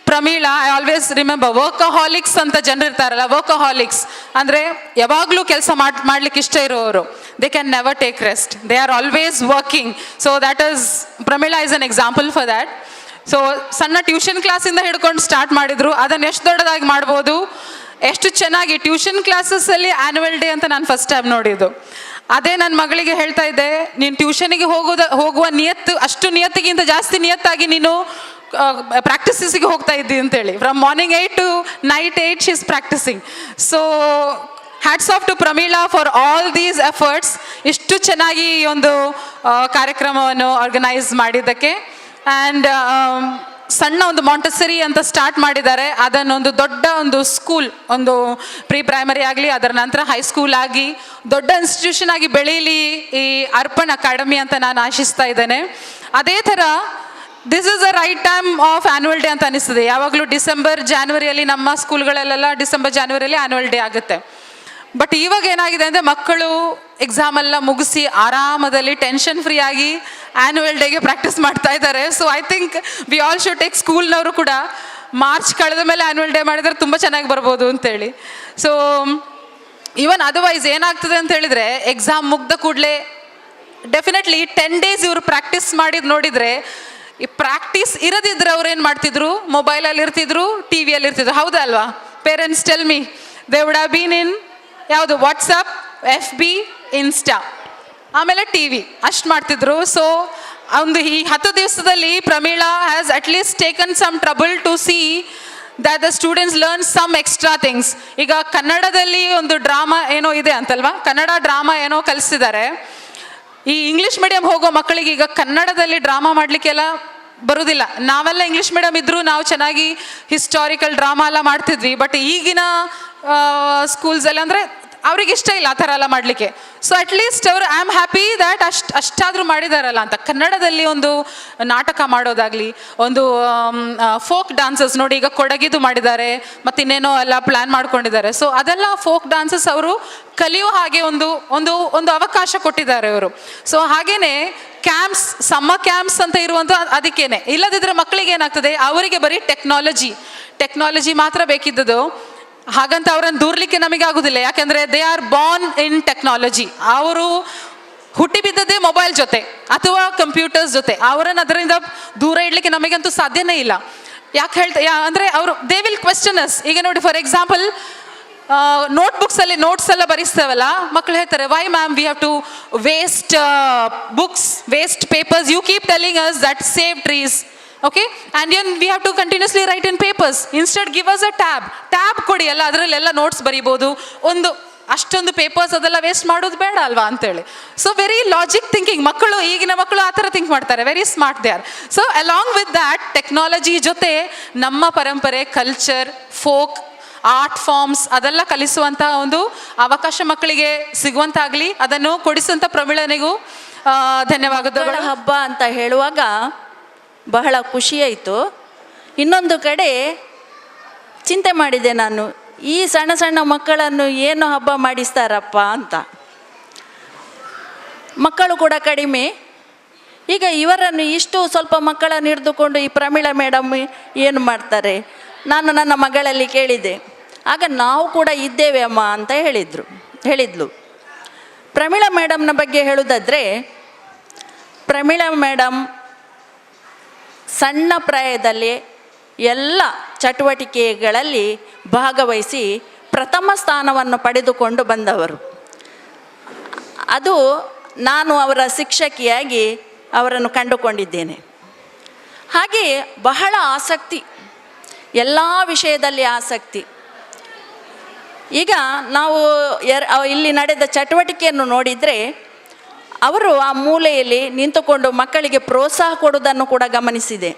Pramila, I always remember workaholics ಅಂತ ಜನರು ಇರ್ತಾರಲ್ಲ, ವರ್ಕಹಾಲಿಕ್ಸ್ ಅಂದರೆ ಯಾವಾಗಲೂ ಕೆಲಸ ಮಾಡ್ಲಿಕ್ಕೆ ಇಷ್ಟ ಇರುವವರು. They can never take rest, they are always working. So that is, Pramila is an example for that. So ಸಣ್ಣ ಟ್ಯೂಷನ್ ಕ್ಲಾಸಿಂದ ಹಿಡ್ಕೊಂಡು ಸ್ಟಾರ್ಟ್ ಮಾಡಿದ್ರು, ಅದನ್ನು ಎಷ್ಟು ದೊಡ್ಡದಾಗಿ ಮಾಡ್ಬೋದು, ಎಷ್ಟು ಚೆನ್ನಾಗಿ ಟ್ಯೂಷನ್ ಕ್ಲಾಸಸ್ಸಲ್ಲಿ ಆ್ಯನ್ಯುವಲ್ ಡೇ ಅಂತ ನಾನು ಫಸ್ಟ್ ಟೈಮ್ ನೋಡಿದ್ದು. ಅದೇ ನನ್ನ ಮಗಳಿಗೆ ಹೇಳ್ತಾ ಇದ್ದೆ, ನೀನು ಟ್ಯೂಷನಿಗೆ ಹೋಗುವ ನಿಯತ್ತು ಅಷ್ಟು ನಿಯತ್ತಿಗಿಂತ ಜಾಸ್ತಿ ನಿಯತ್ತಾಗಿ ನೀನು ಪ್ರಾಕ್ಟೀಸಸ್ಗೆ ಹೋಗ್ತಾ ಇದ್ದಿ ಅಂತೇಳಿ. From morning 8 to night 8 she is practicing. So hats off to Pramila for all these efforts. ಇಷ್ಟು ಚೆನ್ನಾಗಿ ಈ ಒಂದು ಕಾರ್ಯಕ್ರಮವನ್ನು ಆರ್ಗನೈಸ್ ಮಾಡಿದ್ದಕ್ಕೆ. ಆ್ಯಂಡ್ ಸಣ್ಣ ಒಂದು ಮಾಂಟೆಸರಿ ಅಂತ ಸ್ಟಾರ್ಟ್ ಮಾಡಿದ್ದಾರೆ, ಅದನ್ನೊಂದು ದೊಡ್ಡ ಒಂದು ಸ್ಕೂಲ್, ಒಂದು ಪ್ರೀ ಪ್ರೈಮರಿ ಆಗಲಿ, ಅದರ ನಂತರ ಹೈಸ್ಕೂಲ್ ಆಗಿ ದೊಡ್ಡ ಇನ್ಸ್ಟಿಟ್ಯೂಷನ್ ಆಗಿ ಬೆಳೀಲಿ ಈ ಅರ್ಪಣ್ ಅಕಾಡೆಮಿ ಅಂತ ನಾನು ಆಶಿಸ್ತಾ ಇದ್ದೇನೆ. ಅದೇ ಥರ this is a right time of annual day ಅಂತ ಅನಿಸ್ತದೆ. ಯಾವಾಗಲೂ ಡಿಸೆಂಬರ್ ಜಾನ್ವರಿಯಲ್ಲಿ ನಮ್ಮ ಸ್ಕೂಲ್ಗಳಲ್ಲೆಲ್ಲ ಡಿಸೆಂಬರ್ ಜಾನ್ವರಿಯಲ್ಲಿ ಆ್ಯನ್ಯುವಲ್ ಡೇ ಆಗುತ್ತೆ. ಬಟ್ ಇವಾಗ ಏನಾಗಿದೆ ಅಂದರೆ, ಮಕ್ಕಳು ಎಕ್ಸಾಮ್ ಎಲ್ಲ ಮುಗಿಸಿ ಆರಾಮದಲ್ಲಿ ಟೆನ್ಷನ್ ಫ್ರೀ ಆಗಿ ಆ್ಯನ್ಯುವಲ್ ಡೇಗೆ ಪ್ರಾಕ್ಟೀಸ್ ಮಾಡ್ತಾ ಇದ್ದಾರೆ. So I think we all should take, ಸ್ಕೂಲ್ನವರು ಕೂಡ ಮಾರ್ಚ್ ಕಳೆದ ಮೇಲೆ ಆ್ಯನ್ಯುವಲ್ ಡೇ ಮಾಡಿದರೆ ತುಂಬ ಚೆನ್ನಾಗಿ ಬರ್ಬೋದು ಅಂತೇಳಿ. ಸೊ ಇವನ್ ಅದರ್ವೈಸ್ ಏನಾಗ್ತದೆ ಅಂತ ಹೇಳಿದರೆ, ಎಕ್ಸಾಮ್ ಮುಗ್ದ ಕೂಡಲೇ ಡೆಫಿನೆಟ್ಲಿ 10 ಡೇಸ್ ಇವರು ಪ್ರಾಕ್ಟೀಸ್ ಮಾಡಿದ್ ನೋಡಿದರೆ, ಈ ಪ್ರಾಕ್ಟೀಸ್ ಇರದಿದ್ರೆ ಅವ್ರು ಏನು ಮಾಡ್ತಿದ್ರು? ಮೊಬೈಲಲ್ಲಿ ಇರ್ತಿದ್ರು, ಟಿ ವಿಯಲ್ಲಿ ಇರ್ತಿದ್ರು, ಹೌದಾ ಅಲ್ವಾ? Parents, tell me. They would have been in ಯಾವುದು, ವಾಟ್ಸಪ್, ಎಫ್ಬಿ, ಇನ್ಸ್ಟಾ, ಆಮೇಲೆ ಟಿವಿ, ಅಷ್ಟು ಮಾಡ್ತಿದ್ರು. ಸೊ ಒಂದು ಈ 10 ದಿವಸದಲ್ಲಿ Pramila has at least taken some trouble to see that the students learn some extra things. ಈಗ ಕನ್ನಡದಲ್ಲಿ ಒಂದು ಡ್ರಾಮಾ ಏನೋ ಇದೆ ಅಂತಲ್ವಾ? ಕನ್ನಡ ಡ್ರಾಮಾ ಏನೋ ಕಲಿಸ್ತಿದ್ದಾರೆ. ಈ ಇಂಗ್ಲಿಷ್ ಮೀಡಿಯಂ ಹೋಗೋ ಮಕ್ಕಳಿಗೆ ಈಗ ಕನ್ನಡದಲ್ಲಿ ಡ್ರಾಮಾ ಮಾಡಲಿಕ್ಕೆಲ್ಲ ಬರುವುದಿಲ್ಲ. ನಾವೆಲ್ಲ ಇಂಗ್ಲಿಷ್ ಮೀಡಿಯಂ ಇದ್ದರೂ ನಾವು ಚೆನ್ನಾಗಿ ಹಿಸ್ಟಾರಿಕಲ್ ಡ್ರಾಮಾ ಎಲ್ಲ ಮಾಡ್ತಿದ್ವಿ. ಬಟ್ ಈಗಿನ ಸ್ಕೂಲ್ಸ್ ಎಲ್ಲ ಅಂದರೆ ಅವ್ರಿಗೆ ಇಷ್ಟ ಇಲ್ಲ ಆ ಥರ ಎಲ್ಲ ಮಾಡಲಿಕ್ಕೆ. ಸೊ ಅಟ್ಲೀಸ್ಟ್ ಅವರು, I am happy that ಅಷ್ಟಾದರೂ ಮಾಡಿದಾರಲ್ಲ ಅಂತ. ಕನ್ನಡದಲ್ಲಿ ಒಂದು ನಾಟಕ ಮಾಡೋದಾಗಲಿ, ಒಂದು ಫೋಕ್ ಡಾನ್ಸಸ್ ನೋಡಿ, ಈಗ ಕೊಡಗಿದು ಮಾಡಿದ್ದಾರೆ ಮತ್ತು ಇನ್ನೇನೋ ಎಲ್ಲ ಪ್ಲ್ಯಾನ್ ಮಾಡ್ಕೊಂಡಿದ್ದಾರೆ. ಸೊ ಅದೆಲ್ಲ ಫೋಕ್ ಡಾನ್ಸಸ್ ಅವರು ಕಲಿಯೋ ಹಾಗೆ ಒಂದು ಒಂದು ಒಂದು ಅವಕಾಶ ಕೊಟ್ಟಿದ್ದಾರೆ ಅವರು. ಸೊ ಹಾಗೇನೆ ಕ್ಯಾಂಪ್ಸ್, ಸಮ್ಮರ್ ಕ್ಯಾಂಪ್ಸ್ ಅಂತ ಇರುವಂಥ ಅದಕ್ಕೇನೆ. ಇಲ್ಲದಿದ್ದರೆ ಮಕ್ಕಳಿಗೆ ಏನಾಗ್ತದೆ? ಅವರಿಗೆ ಬರೀ ಟೆಕ್ನಾಲಜಿ, ಟೆಕ್ನಾಲಜಿ ಮಾತ್ರ ಬೇಕಿದ್ದದು. ಹಾಗಂತ ಅವರನ್ನು ದೂರ್ಲಿಕ್ಕೆ ನಮಗೆ ಆಗುದಿಲ್ಲ, ಯಾಕಂದ್ರೆ they are born in technology. ಅವರು ಹುಟ್ಟಿ ಬಿದ್ದದ್ದೇ ಮೊಬೈಲ್ ಜೊತೆ ಅಥವಾ ಕಂಪ್ಯೂಟರ್ಸ್ ಜೊತೆ. ಅವರನ್ನು ಅದರಿಂದ ದೂರ ಇಡ್ಲಿಕ್ಕೆ ನಮಗಂತೂ ಸಾಧ್ಯನೇ ಇಲ್ಲ. ಯಾಕೆ ಹೇಳ್ತಾ ಅಂದ್ರೆ ಅವರು, they will question us. ಈಗ ನೋಡಿ, ಫಾರ್ ಎಕ್ಸಾಂಪಲ್, ನೋಟ್ ಬುಕ್ಸ್ ಅಲ್ಲಿ ನೋಟ್ಸ್ ಎಲ್ಲ ಬರಿಸ್ತೇವಲ್ಲ, ಮಕ್ಕಳು ಹೇಳ್ತಾರೆ, "Why, ma'am, we have to waste books, waste papers? You keep telling us that save trees, okay, and then we have to continuously write in papers. Instead, give us a tab. Tab ಕೊಡಿ ಅಲ್ಲ, ಅದರಲ್ಲೆಲ್ಲ notes ಬರಿಬೋದು. ಒಂದು ಅಷ್ಟೊಂದು papers ಅದೆಲ್ಲ waste ಮಾಡೋದು ಬೇಡ ಅಲ್ವಾ?" ಅಂತೇಳಿ. ಸೊ ವೆರಿ ಲಾಜಿಕ್ ಥಿಂಕಿಂಗ್ ಮಕ್ಕಳು, ಈಗಿನ ಮಕ್ಕಳು ಆ ಥರ ಥಿಂಕ್ ಮಾಡ್ತಾರೆ. Very smart they are. So along with that, technology ಜೊತೆ ನಮ್ಮ ಪರಂಪರೆ, ಕಲ್ಚರ್, ಫೋಕ್ ಆರ್ಟ್ ಫಾರ್ಮ್ಸ್ ಅದೆಲ್ಲ ಕಲಿಸುವಂತಹ ಒಂದು ಅವಕಾಶ ಮಕ್ಕಳಿಗೆ ಸಿಗುವಂತಾಗಲಿ. ಅದನ್ನು ಕೊಡಿಸುವಂಥ ಪ್ರಮೀಳನಿಗೂ ಧನ್ಯವಾದಗಳು. ಮಕ್ಕಳ ಹಬ್ಬ ಅಂತ ಹೇಳುವಾಗ ಬಹಳ ಖುಷಿಯಾಯಿತು. ಇನ್ನೊಂದು ಕಡೆ ಚಿಂತೆ ಮಾಡಿದೆ ನಾನು, ಈ ಸಣ್ಣ ಸಣ್ಣ ಮಕ್ಕಳನ್ನು ಏನು ಹಬ್ಬ ಮಾಡಿಸ್ತಾರಪ್ಪ ಅಂತ. ಮಕ್ಕಳು ಕೂಡ ಕಡಿಮೆ. ಈಗ ಇವರನ್ನು, ಇಷ್ಟು ಸ್ವಲ್ಪ ಮಕ್ಕಳನ್ನು ಹಿಡಿದುಕೊಂಡು ಈ ಪ್ರಮೀಳಾ ಮೇಡಮ್ ಏನು ಮಾಡ್ತಾರೆ? ನಾನು ನನ್ನ ಮಗಳಲ್ಲಿ ಕೇಳಿದೆ. ಆಗ "ನಾವು ಕೂಡ ಇದ್ದೇವೆ ಅಮ್ಮ" ಅಂತ ಹೇಳಿದ್ಲು. ಪ್ರಮೀಳಾ ಮೇಡಮ್ನ ಬಗ್ಗೆ ಹೇಳುವುದಾದರೆ, ಪ್ರಮೀಳಾ ಮೇಡಮ್ ಸಣ್ಣ ಪ್ರಾಯದಲ್ಲಿ ಎಲ್ಲ ಚಟುವಟಿಕೆಗಳಲ್ಲಿ ಭಾಗವಹಿಸಿ ಪ್ರಥಮ ಸ್ಥಾನವನ್ನು ಪಡೆದುಕೊಂಡು ಬಂದವರು. ಅದು ನಾನು ಅವರ ಶಿಕ್ಷಕಿಯಾಗಿ ಅವರನ್ನು ಕಂಡುಕೊಂಡಿದ್ದೇನೆ. ಹಾಗೆಯೇ ಬಹಳ ಆಸಕ್ತಿ, ಎಲ್ಲ ವಿಷಯದಲ್ಲಿ ಆಸಕ್ತಿ. ಈಗ ನಾವು ಇಲ್ಲಿ ನಡೆದ ಚಟುವಟಿಕೆಯನ್ನು ನೋಡಿದರೆ, ಅವರು ಆ ಮೂಲೆಯಲ್ಲಿ ನಿಂತುಕೊಂಡು ಮಕ್ಕಳಿಗೆ ಪ್ರೋತ್ಸಾಹ ಕೊಡುವುದನ್ನು ಕೂಡ ಗಮನಿಸಿದೆ.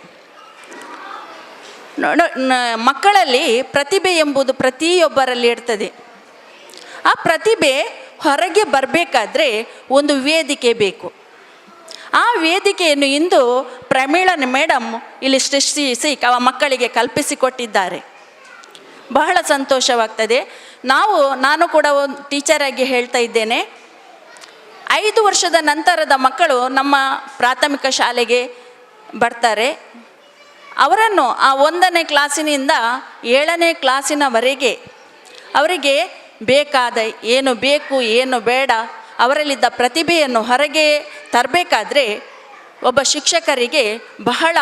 ಮಕ್ಕಳಲ್ಲಿ ಪ್ರತಿಭೆ ಎಂಬುದು ಪ್ರತಿಯೊಬ್ಬರಲ್ಲಿ ಇರ್ತದೆ. ಆ ಪ್ರತಿಭೆ ಹೊರಗೆ ಬರಬೇಕಾದ್ರೆ ಒಂದು ವೇದಿಕೆ ಬೇಕು. ಆ ವೇದಿಕೆಯನ್ನು ಇಂದು ಪ್ರಮೀಳನ್ ಮೇಡಮ್ ಇಲ್ಲಿ ಸೃಷ್ಟಿಸಿ ಮಕ್ಕಳಿಗೆ ಕಲ್ಪಿಸಿಕೊಟ್ಟಿದ್ದಾರೆ. ಬಹಳ ಸಂತೋಷವಾಗ್ತದೆ. ನಾನು ಕೂಡ ಒಂದು ಟೀಚರಾಗಿ ಹೇಳ್ತಾ ಇದ್ದೇನೆ. 5 ವರ್ಷದ ನಂತರದ ಮಕ್ಕಳು ನಮ್ಮ ಪ್ರಾಥಮಿಕ ಶಾಲೆಗೆ ಬರ್ತಾರೆ. ಅವರನ್ನು ಆ 1ನೇ ಕ್ಲಾಸಿನಿಂದ 7ನೇ ಕ್ಲಾಸಿನವರೆಗೆ ಅವರಿಗೆ ಬೇಕಾದ, ಏನು ಬೇಕು, ಏನು ಬೇಡ, ಅವರಲ್ಲಿದ್ದ ಪ್ರತಿಭೆಯನ್ನು ಹೊರಗೆ ತರಬೇಕಾದ್ರೆ ಒಬ್ಬ ಶಿಕ್ಷಕರಿಗೆ ಬಹಳ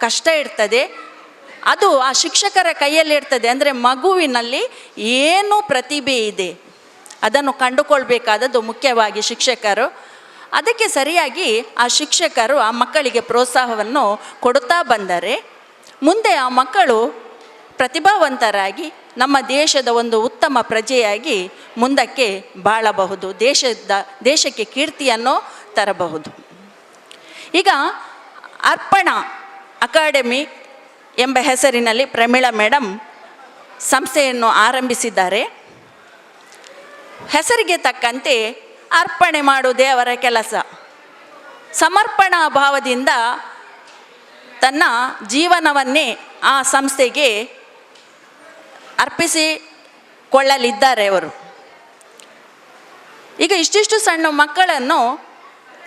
ಕಷ್ಟ ಇರ್ತದೆ. ಅದು ಆ ಶಿಕ್ಷಕರ ಕೈಯಲ್ಲಿ ಇರ್ತದೆ. ಅಂದರೆ ಮಗುವಿನಲ್ಲಿ ಏನು ಪ್ರತಿಭೆ ಇದೆ, ಅದನ್ನು ಕಂಡುಕೊಳ್ಬೇಕಾದದ್ದು ಮುಖ್ಯವಾಗಿ ಶಿಕ್ಷಕರು. ಅದಕ್ಕೆ ಸರಿಯಾಗಿ ಆ ಶಿಕ್ಷಕರು ಆ ಮಕ್ಕಳಿಗೆ ಪ್ರೋತ್ಸಾಹವನ್ನು ಕೊಡುತ್ತಾ ಬಂದರೆ ಮುಂದೆ ಆ ಮಕ್ಕಳು ಪ್ರತಿಭಾವಂತರಾಗಿ ನಮ್ಮ ದೇಶದ ಒಂದು ಉತ್ತಮ ಪ್ರಜೆಯಾಗಿ ಮುಂದಕ್ಕೆ ಬಾಳಬಹುದು, ದೇಶಕ್ಕೆ ಕೀರ್ತಿಯನ್ನು ತರಬಹುದು. ಈಗ ಅರ್ಪಣಾ ಅಕಾಡೆಮಿ ಎಂಬ ಹೆಸರಿನಲ್ಲಿ ಪ್ರಮೀಳಾ ಮೇಡಮ್ ಸಂಸ್ಥೆಯನ್ನು ಆರಂಭಿಸಿದ್ದಾರೆ. ಹೆಸರಿಗೆ ತಕ್ಕಂತೆ ಅರ್ಪಣೆ ಮಾಡುವುದೇ ಅವರ ಕೆಲಸ. ಸಮರ್ಪಣಾ ಭಾವದಿಂದ ತನ್ನ ಜೀವನವನ್ನೇ ಆ ಸಂಸ್ಥೆಗೆ ಅರ್ಪಿಸಿಕೊಳ್ಳಲಿದ್ದಾರೆ ಅವರು. ಈಗ ಇಷ್ಟಿಷ್ಟು ಸಣ್ಣ ಮಕ್ಕಳನ್ನು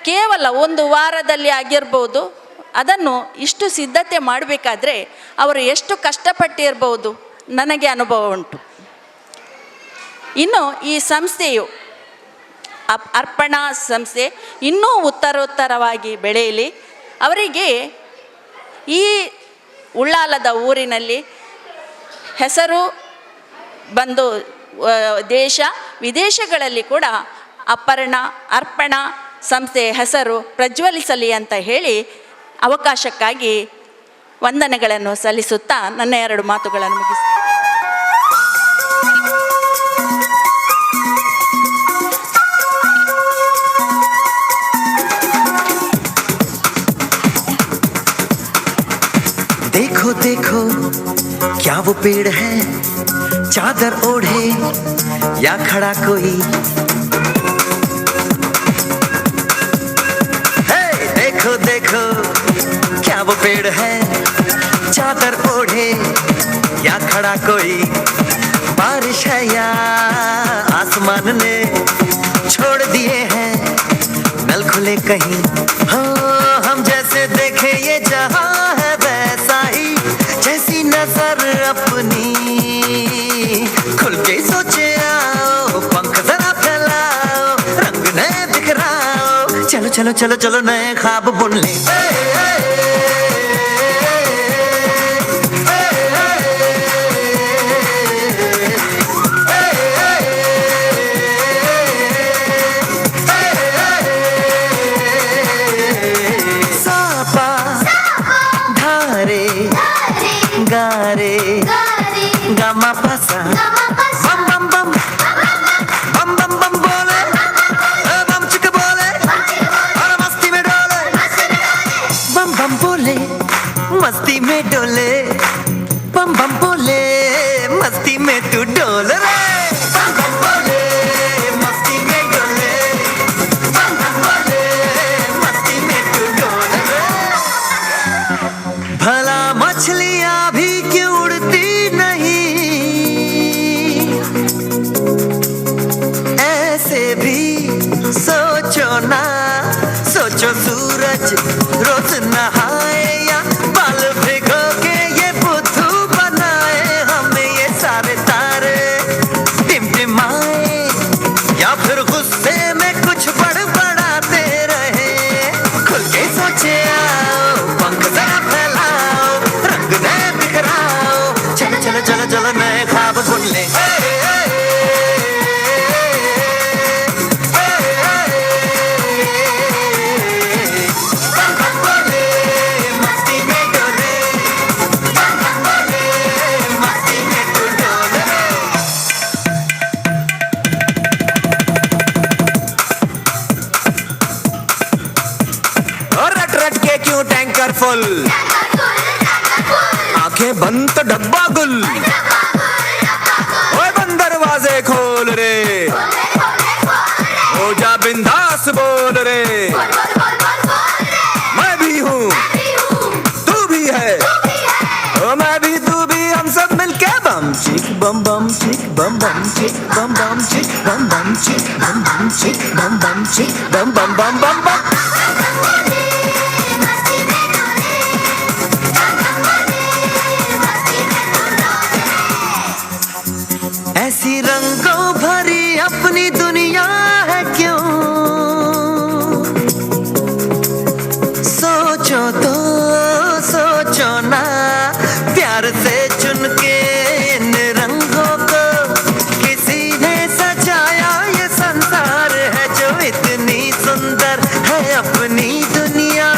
ಕೇವಲ ಒಂದು ವಾರದಲ್ಲಿ ಆಗಿರ್ಬೋದು ಅದನ್ನು ಇಷ್ಟು ಸಿದ್ಧತೆ ಮಾಡಬೇಕಾದ್ರೆ ಅವರು ಎಷ್ಟು ಕಷ್ಟಪಟ್ಟಿರ್ಬೋದು ನನಗೆ ಅನುಭವ ಉಂಟು. ಇನ್ನು ಈ ಸಂಸ್ಥೆಯು ಅರ್ಪಣಾ ಸಂಸ್ಥೆ ಇನ್ನೂ ಉತ್ತರೋತ್ತರವಾಗಿ ಬೆಳೆಯಲಿ. ಅವರಿಗೆ ಈ ಉಳ್ಳಾಲದ ಊರಿನಲ್ಲಿ ಹೆಸರು ಬಂದು ದೇಶ ವಿದೇಶಗಳಲ್ಲಿ ಕೂಡ ಅರ್ಪಣಾ ಸಂಸ್ಥೆಯ ಹೆಸರು ಪ್ರಜ್ವಲಿಸಲಿ ಅಂತ ಹೇಳಿ ಅವಕಾಶಕ್ಕಾಗಿ ವಂದನೆಗಳನ್ನು ಸಲ್ಲಿಸುತ್ತಾ ನನ್ನ ಎರಡು ಮಾತುಗಳನ್ನು ಮುಗಿಸ್ತೇನೆ. देखो देखो क्या वो पेड़ है, चादर ओढ़े या खड़ा कोई। हे, देखो देखो क्या वो पेड़ है, चादर ओढ़े या खड़ा कोई। बारिश है या आसमान ने छोड़ दिए हैं नल खुले कहीं। हाँ, हम जैसे देखे ये जहां है वैसा ही, जैसी नजर अपनी। खुल के सोचे आओ, पंख जरा फैलाओ, रंग नए बिखराओ, चलो चलो चलो चलो नए ख्वाब बुन ले। सापा धारे गारे गामा पासा बम बम बम बम बम बम बोले, बम चिक बोले और मस्ती में डोले, बम बम बोले मस्ती में डोले, बम बम बोले मस्ती में तू डोल रे, बम बम बोले मस्ती में डोले, बम बम बोले मस्ती में तू डोल रे। भला मछलियां भी क्यों उड़ती नहीं, ऐसे भी सोचो ना, सोचो सूरज रोज नहाए या बाल भिगो के ये बुद्धू बनाए, हमें ये सारे तारे टिमटिमाए या फिर गुस्से में कुछ बड़बड़ाते रहे। खुल के सोचे आओ, पंख जरा फैलाओ, रंग नए बिखराओ, चलो चलो चलो चलो नए ख्वाब बुन ले। रट रट के क्यों टैंकर फुल, आंखें बंद तो डब्बा गुल, ओए बंद दरवाजे खोल रे, हो जा बिंदास बोल रे, मैं भी हूँ तू भी है, ओ मैं भी तू भी हम सब मिलके बम चिक बम बम चिक बम बम चिक बम बम चिक बम बम चिक बम बम चिक बम बम चिक बम बम बम बम बम। ऐसी रंगों भरी अपनी दुनिया है क्यों, सोचो तो सोचो ना, प्यार से चुन के इन रंगों को किसी ने सजाया ये संसार है, जो इतनी सुंदर है अपनी दुनिया,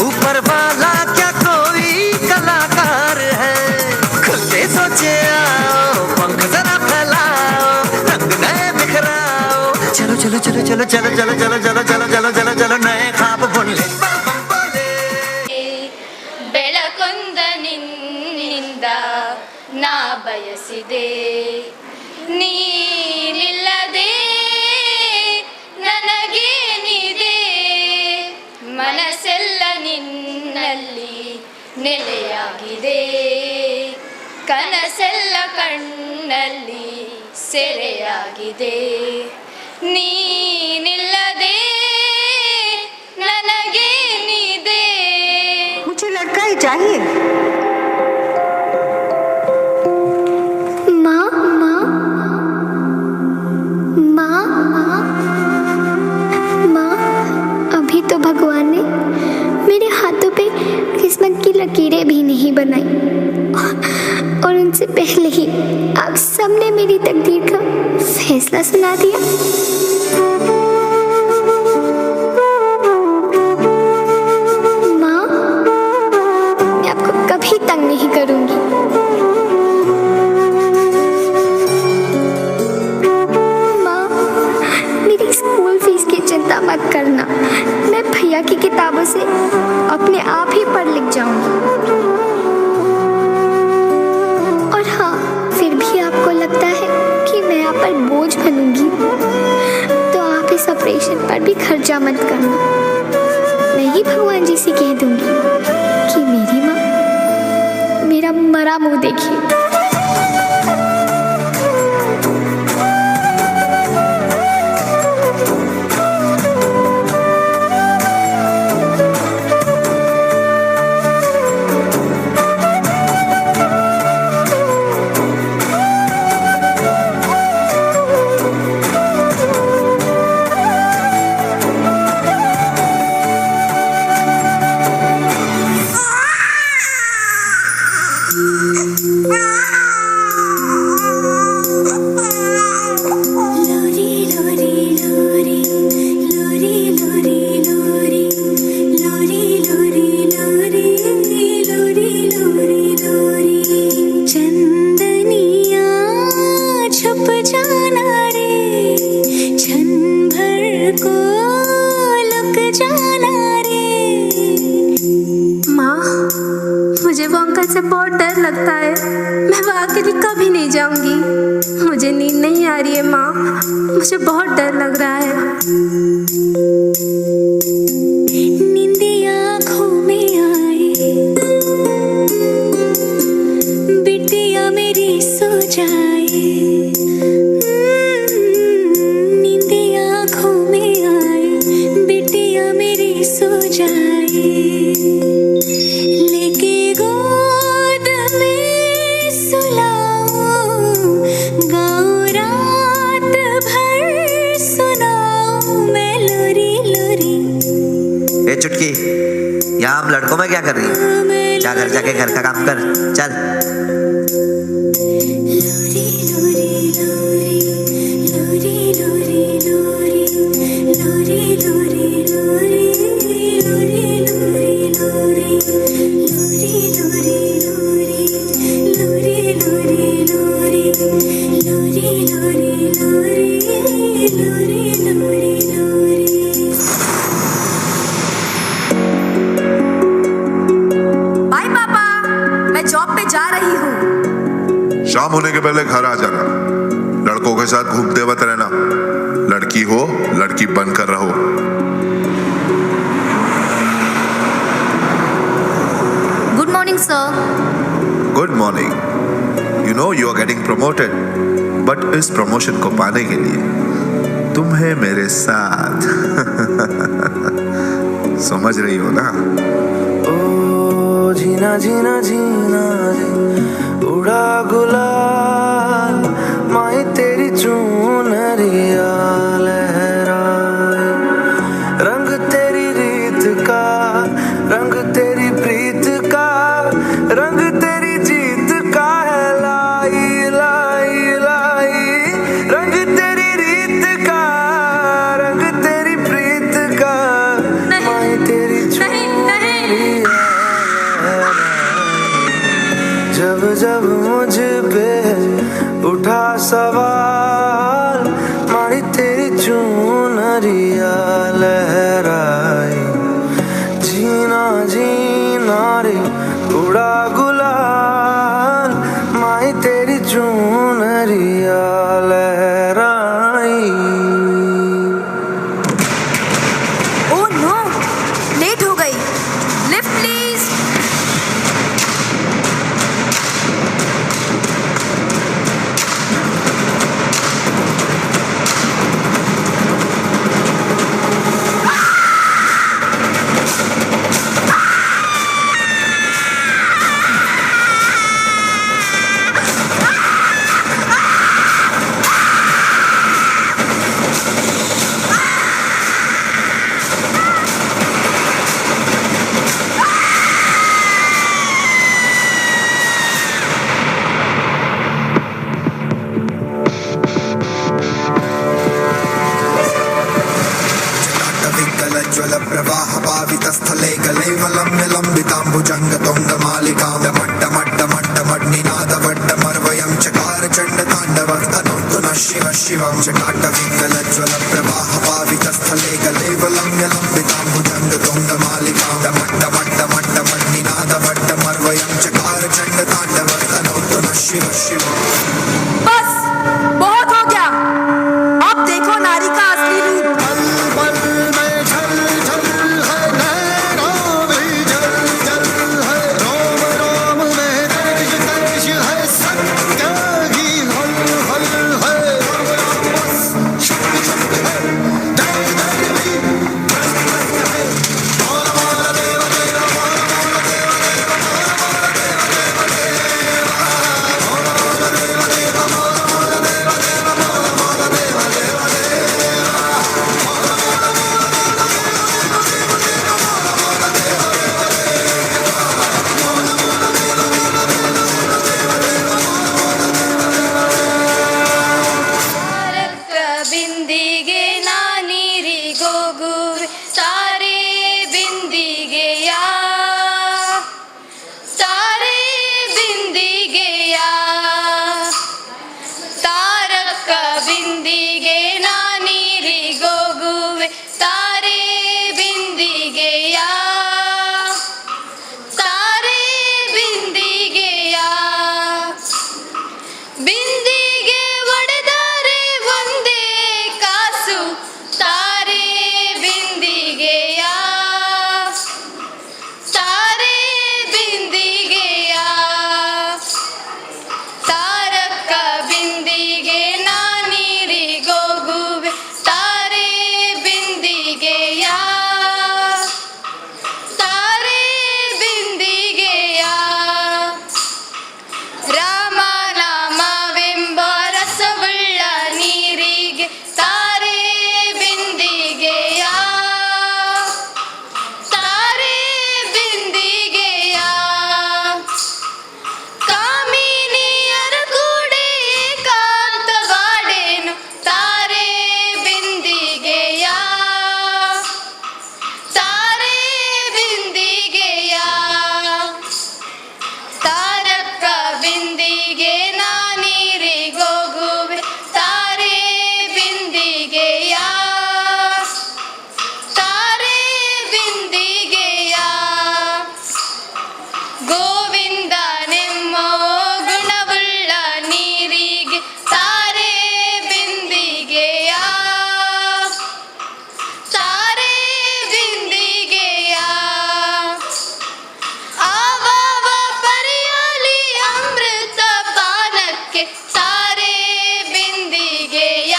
ऊपर वाला क्या कोई कलाकार है। खुल के सोचे आओ, पंख जरा फैलाओ, रंग नए बिखराओ, चलो चलो चलो चलो चलो चलो चलो चलो चलो चलो चलो चलो नए ख्वाब बुन ले। ಬೆಳಕೊಂದ ನಿನ್ನಿಂದ ನಾ ಬಯಸಿದೆ, ನೀನಿಲ್ಲದೆ ನನಗೇನಿದೆ, ಮನಸ್ಸೆಲ್ಲ ನಿನ್ನಲ್ಲಿ ನೆಲೆಯಾಗಿದೆ, ಕನಸೆಲ್ಲ ಕಣ್ಣಲ್ಲಿ ಸೆರೆಯಾಗಿದೆ, ನೀನಿಲ್ಲದೆ ನನಗೇನಿದೆ. भगवान ने मेरे हाथों पे किस्मत की लकीरें भी नहीं बनाई और उनसे पहले ही आप सबने मेरी तकदीर का फैसला सुना दिया। माँ, मैं आपको कभी तंग नहीं करूँगी। माँ, मेरी स्कूल फीस की चिंता मत करना, मैं भैया की किताबों से अपने आप ही पढ़ लिख जाऊंगी। और हाँ, फिर भी आपको लगता है कि मैं आप पर बोझ बनूंगी तो आप इस ऑपरेशन पर भी खर्चा मत करना। मैं ही भगवान जी से कह दूंगी कि मेरी माँ मेरा मरा मुँह देखिए। प्रमोशन को पाने के लिए तुम्हें मेरे साथ समझ रही हो ना? ओ जीना जीना जीना रे उड़ा गुलाल माई तेरी चूनरिया लहराए, रंग तेरी रीत का, रंग तेरी प्रीत का, रंग तेरी जीत का है लाई लाई लाई, रंग तेरी रीत का, रंग तेरी प्रीत का, माई तेरी चूनरिया। जब जब मुझ पे उठा सवाल माई तेरी चूनरिया लहराई, जीना जीना रे उड़ा गुलाल माई तेरी चूनरिया लहराई। ओह नो, लेट हो गई। Lift please. पावितस्थले गलेवलम्ब्य लम्बिताम्बुजङ्गतुङ्गमालिकां डमड्डमड्डमड्डमड्निनादवड्डमर्वयं चकार चण्डताण्डवस्तनोतु नः शिव शिवं जटाटवीकलज्ज्वलप्रवाह पावितस्थले गलेवलम्ब्य लम्बिताम्बुजङ्गतुङ्गमालिकां डमड्डमड्डमड्डमड्निनादवड्डमर्वयं चकार चण्डताण्डवस्तनोतु नः शिव शिवम्। बस बहुत हो गया, अब देखो नारी का असली रूप। पल में झल झल है नैना भी जल जल है, रोम रोम में तेज तेज है सत्य ही हल हल है, बस शब्द शब्द है दर्द दर्द भी भ्रष्ट भ्रष्ट है। बोल बोल देव देव बोल बोल देव देव बोल बोल देव देव देवा, बोल बोल देव देव बोल बोल देव देव बोल बोल देव देव देवा, बोल बोल बोल बोल देव देव देव बोल बोल देव देव देवा, बोल बोल देव देव देव देव देव देव बोल बोल देव देव देवा। ತಾರಕ ಬಿಂದಿಗೆ ನಾನೀರಿಗೋಗುವೆ ತಾರೆ ಬಿಂದಿಗೆಯ, ತಾರೆ ಬಿಂದಿಗೆಯ, ತಾರಕ ಬಿಂದಿಗೆ ನಾನೀರಿಗೋಗುವೆ ತಾರೆ ಬಿಂದಿಗೆಯ, ತಾರೆ ಬಿಂದಿಗೆಯ. ಬಿಂದಿಗೆ ಒಡೆದರೆ ಒಂದೇ ಕಾಸು ತಾರೆ ಬಿಂದಿಗೆಯ, ತಾರೆ ಬಿಂದಿಗೆಯ, ತಾರಕ ಬಿಂದಿಗೆ ನಾನೀರಿಗೋಗುವೆ ತಾರೆ ಬಿಂದಿಗೆಯ, ತಾರೆ ಬಿಂದಿಗೆಯ. ರಾಮನಾಮವೆಂಬ ರಸವುಳ್ಳ ನೀರಿಗೆ ತಾರೆ ಬಿಂದಿಗೆಯ, ತಾರೆ ಬಿಂದಿಗೆಯ. ಕಾಮಿನಿಯರ ಕೂಡೆ ಏಕಾಂತವಾಡೇನು ತಾರೆ ಬಿಂದಿಗೆಯ, ತಾರೆ ಬಿಂದಿಗೆಯ, ತಾರಕ ಬಿಂದಿಗೆ ನಾನೀರಿಗೋಗುವೆ ತಾರೆ ಬಿಂದಿಗೆಯ, ತಾರೆ ಬಿಂದಿಗೆಯ. ಗೋವಿಂದನೆಮ್ಮೋ ಗುಣವುಳ್ಳ ನೀರಿಗೆ ತಾರೆ ಬಿಂದಿಗೆಯ, ತಾರೆ ಬಿಂದಿಗೆಯ. ಆವಾವ ಪರಿಯಲಿ ಅಮೃತ ಪಾನಕ್ಕೆ ತಾರೆ ಬಿಂದಿಗೆಯ,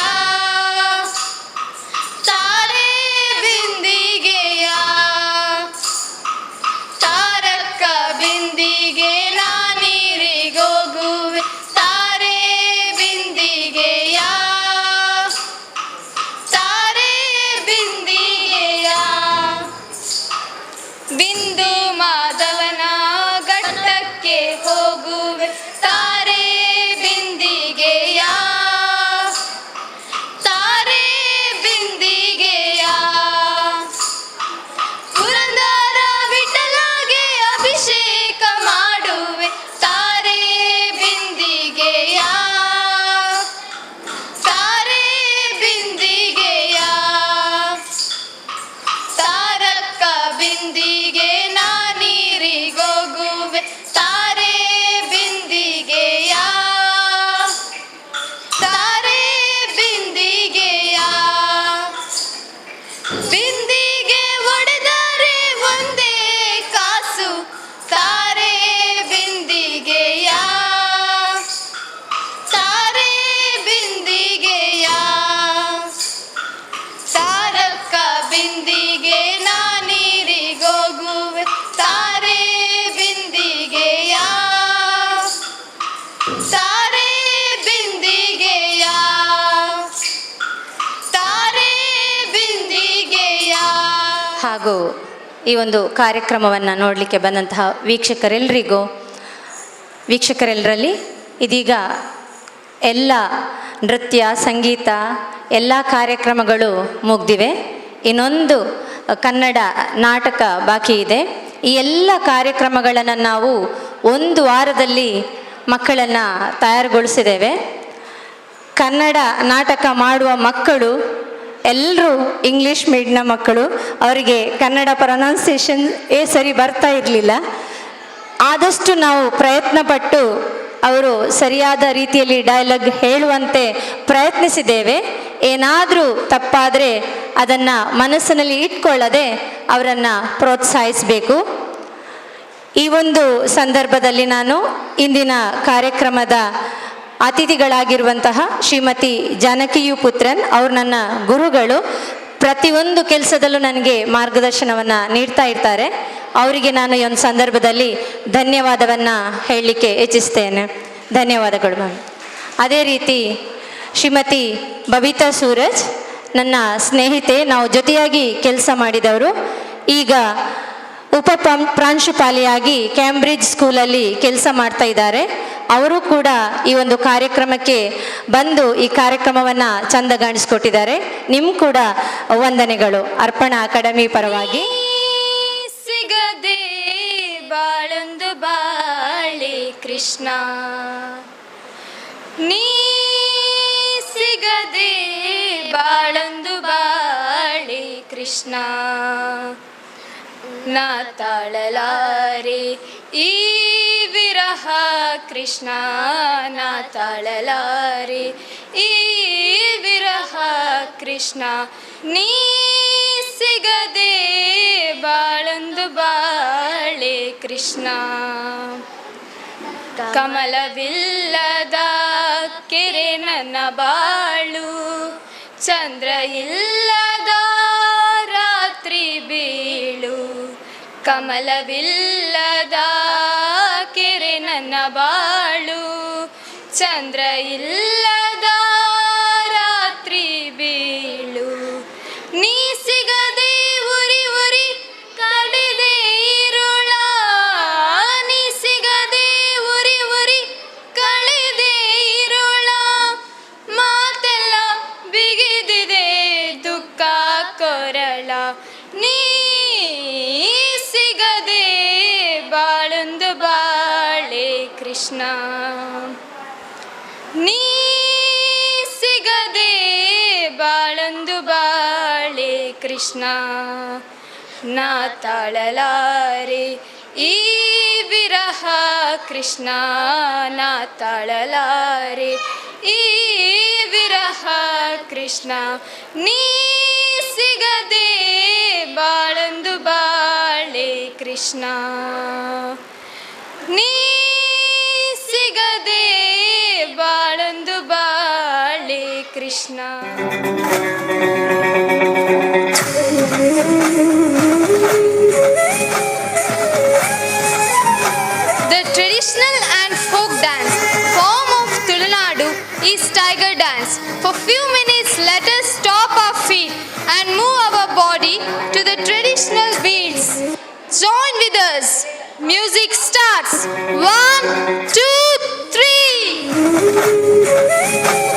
ತಾರೆ ಬಿಂದಿಗೆಯ, ತಾರಕ ಬಿಂದಿಗೆ ನಾನೀರಿಗೋಗುವೆ ತಾರೆ ಬಿಂದಿಗೆಯ, ತಾರೆ ಬಿಂದಿಗೆಯ. ಬಿಂದು ಮಾಧವನ ಘಟ್ಟಕ್ಕೆ ಹೋಗುವೆ ತಾರೆ ಬಿಂದಿಗೆಯ, ತಾರೆ ಬಿಂದಿಗೆಯ. ಪುರಂದರ ವಿಠಲಾಗೆ ಅಭಿಷೇಕ ಮಾಡುವೆ ತಾರೆ ಬಿಂದಿಗೆಯ, ತಾರೆ ಬಿಂದಿಗೆಯ, ತಾರಕ ಬಿಂದಿಗೆ ನಾನೀರಿಗೋಗುವೆ ತಾರೆ ಬಿಂದಿಗೆಯ, ತಾರೆ ಬಿಂದಿಗೆಯ. ಬಿಂದಿಗೆ ಒಡೆದರೆ ಒಂದೇ ಕಾಸು ತಾರೆ ಬಿಂದಿಗೆಯ, ತಾರೆ ಬಿಂದಿಗೆಯ, ತಾರಕ ಬಿಂದಿಗೆ ನಾನೀರಿಗೋಗುವೆ ತಾರೆ ಬಿಂದಿಗೆಯ, ತಾರೆ ಬಿಂದಿಗೆಯ, ತಾರೆ ಬಿಂದಿಗೆಯ. ಹಾಗೂ ಈ ಒಂದು ಕಾರ್ಯಕ್ರಮವನ್ನು ನೋಡಲಿಕ್ಕೆ ಬಂದಂತಹ ವೀಕ್ಷಕರೆಲ್ಲರಿಗೂ, ವೀಕ್ಷಕರೆಲ್ಲರಲ್ಲಿ ಇದೀಗ ಎಲ್ಲ ನೃತ್ಯ, ಸಂಗೀತ ಎಲ್ಲ ಕಾರ್ಯಕ್ರಮಗಳು ಮುಗ್ದಿವೆ. ಇನ್ನೊಂದು ಕನ್ನಡ ನಾಟಕ ಬಾಕಿ ಇದೆ. ಈ ಎಲ್ಲ ಕಾರ್ಯಕ್ರಮಗಳನ್ನು ನಾವು ಒಂದು ವಾರದಲ್ಲಿ ಮಕ್ಕಳನ್ನು ತಯಾರುಗೊಳಿಸಿದ್ದೇವೆ. ಕನ್ನಡ ನಾಟಕ ಮಾಡುವ ಮಕ್ಕಳು ಎಲ್ಲರೂ ಇಂಗ್ಲೀಷ್ ಮೀಡಿಯಂನ ಮಕ್ಕಳು, ಅವರಿಗೆ ಕನ್ನಡ ಪ್ರೊನೌನ್ಸಿಯೇಷನ್ ಸರಿ ಬರ್ತಾ ಇರಲಿಲ್ಲ. ಆದಷ್ಟು ನಾವು ಪ್ರಯತ್ನಪಟ್ಟು ಅವರು ಸರಿಯಾದ ರೀತಿಯಲ್ಲಿ ಡೈಲಾಗ್ ಹೇಳುವಂತೆ ಪ್ರಯತ್ನಿಸಿದ್ದೇವೆ. ಏನಾದರೂ ತಪ್ಪಾದರೆ ಅದನ್ನು ಮನಸ್ಸಿನಲ್ಲಿ ಇಟ್ಕೊಳ್ಳದೆ ಅವರನ್ನು ಪ್ರೋತ್ಸಾಹಿಸಬೇಕು. ಈ ಒಂದು ಸಂದರ್ಭದಲ್ಲಿ ನಾನು ಇಂದಿನ ಕಾರ್ಯಕ್ರಮದ ಅತಿಥಿಗಳಾಗಿರುವಂತಹ ಶ್ರೀಮತಿ ಜಾನಕಿಯು ಪುತ್ರನ್ ಅವರು ನನ್ನ ಗುರುಗಳು, ಪ್ರತಿಯೊಂದು ಕೆಲಸದಲ್ಲೂ ನನಗೆ ಮಾರ್ಗದರ್ಶನವನ್ನು ನೀಡ್ತಾ ಇರ್ತಾರೆ. ಅವರಿಗೆ ನಾನು ಈ ಒಂದು ಸಂದರ್ಭದಲ್ಲಿ ಧನ್ಯವಾದವನ್ನು ಹೇಳಲಿಕ್ಕೆ ಇಚ್ಛಿಸ್ತೇನೆ. ಧನ್ಯವಾದಗಳು ಮ್ಯಾಮ್. ಅದೇ ರೀತಿ ಶ್ರೀಮತಿ ಬಬಿತಾ ಸೂರಜ್ ನನ್ನ ಸ್ನೇಹಿತೆ, ನಾವು ಜೊತೆಯಾಗಿ ಕೆಲಸ ಮಾಡಿದವರು, ಈಗ ಉಪ ಪ್ರಾಂಶುಪಾಲಿಯಾಗಿ ಕ್ಯಾಂಬ್ರಿಡ್ಜ್ ಸ್ಕೂಲಲ್ಲಿ ಕೆಲಸ ಮಾಡ್ತಾ ಇದ್ದಾರೆ. ಅವರು ಕೂಡ ಈ ಒಂದು ಕಾರ್ಯಕ್ರಮಕ್ಕೆ ಬಂದು ಈ ಕಾರ್ಯಕ್ರಮವನ್ನು ಚಂದಗಾಣಿಸ್ಕೊಟ್ಟಿದ್ದಾರೆ. ನಿಮ್ ಕೂಡ ವಂದನೆಗಳು ಅರ್ಪಣಾ ಅಕಾಡೆಮಿ ಪರವಾಗಿ. ಸಿಗದೆ ಬಾಳೊಂದು ಬಾಳೆ ಕೃಷ್ಣ, ನೀ ಸಿಗದೆ ಬಾಳೊಂದು ಬಾಳೆ ಕೃಷ್ಣ, ನಾ ತಾಳಲಾರೆ ಈ ವಿರಹ ಕೃಷ್ಣ, ನಾ ತಾಳಲಾರೆ ಈ ವಿರಹ ಕೃಷ್ಣ, ನೀ ಸಿಗದೆ ಬಾಳೊಂದು ಬಾಳೆ ಕೃಷ್ಣ. ಕಮಲವಿಲ್ಲದ ಕೆರೆ ನನ್ನ ಬಾಳು, ಚಂದ್ರ ಇಲ್ಲದ ರಾತ್ರಿ ಬೀಳು, ಕಮಲವಿಲ್ಲದ ಕೆರೆ ನನ್ನ ಬಾಳು, ಚಂದ್ರ ಇಲ್ಲದ ರಾತ್ರಿ ಬೀಳು, ನೀ ಸಿಗದೆ ಉರಿ ಉರಿ ಕಡಿದೆ ಇರುಳ, ನೀ ಸಿಗದೆ ಉರಿ ಉರಿ ಕಳೆದೆ ಇರುಳ, ಮಾತೆಲ್ಲ ಬಿಗಿದಿದೆ ದುಃಖ ಕೊರಳ, ನೀ ಸಿಗದೆ ಬಾಳೊಂದು ಬಾಳೆ ಕೃಷ್ಣ, ನೀ ಸಿಗದೆ ಬಾಳೊಂದು ಬಾಳೆ ಕೃಷ್ಣ, ನಾ ತಾಳಲಾರೆ ಈ ವಿರಹ ಕೃಷ್ಣ, ನಾ ತಾಳಲಾರೆ ಈ ವಿರಹ ಕೃಷ್ಣ, ನೀ ಸಿಗದೆ ಬಾಳೊಂದು ಬಾಳೆ ಕೃಷ್ಣ, ನೀ ಸಿಗದೆ ಬಾಳೊಂದು ಬಾಳೆ Krishna. The traditional and folk dance form of Tulunadu is tiger dance. For few minutes, let us stop our feet and move our body to the traditional beats. Join with us. Music starts. 1, 2, 3.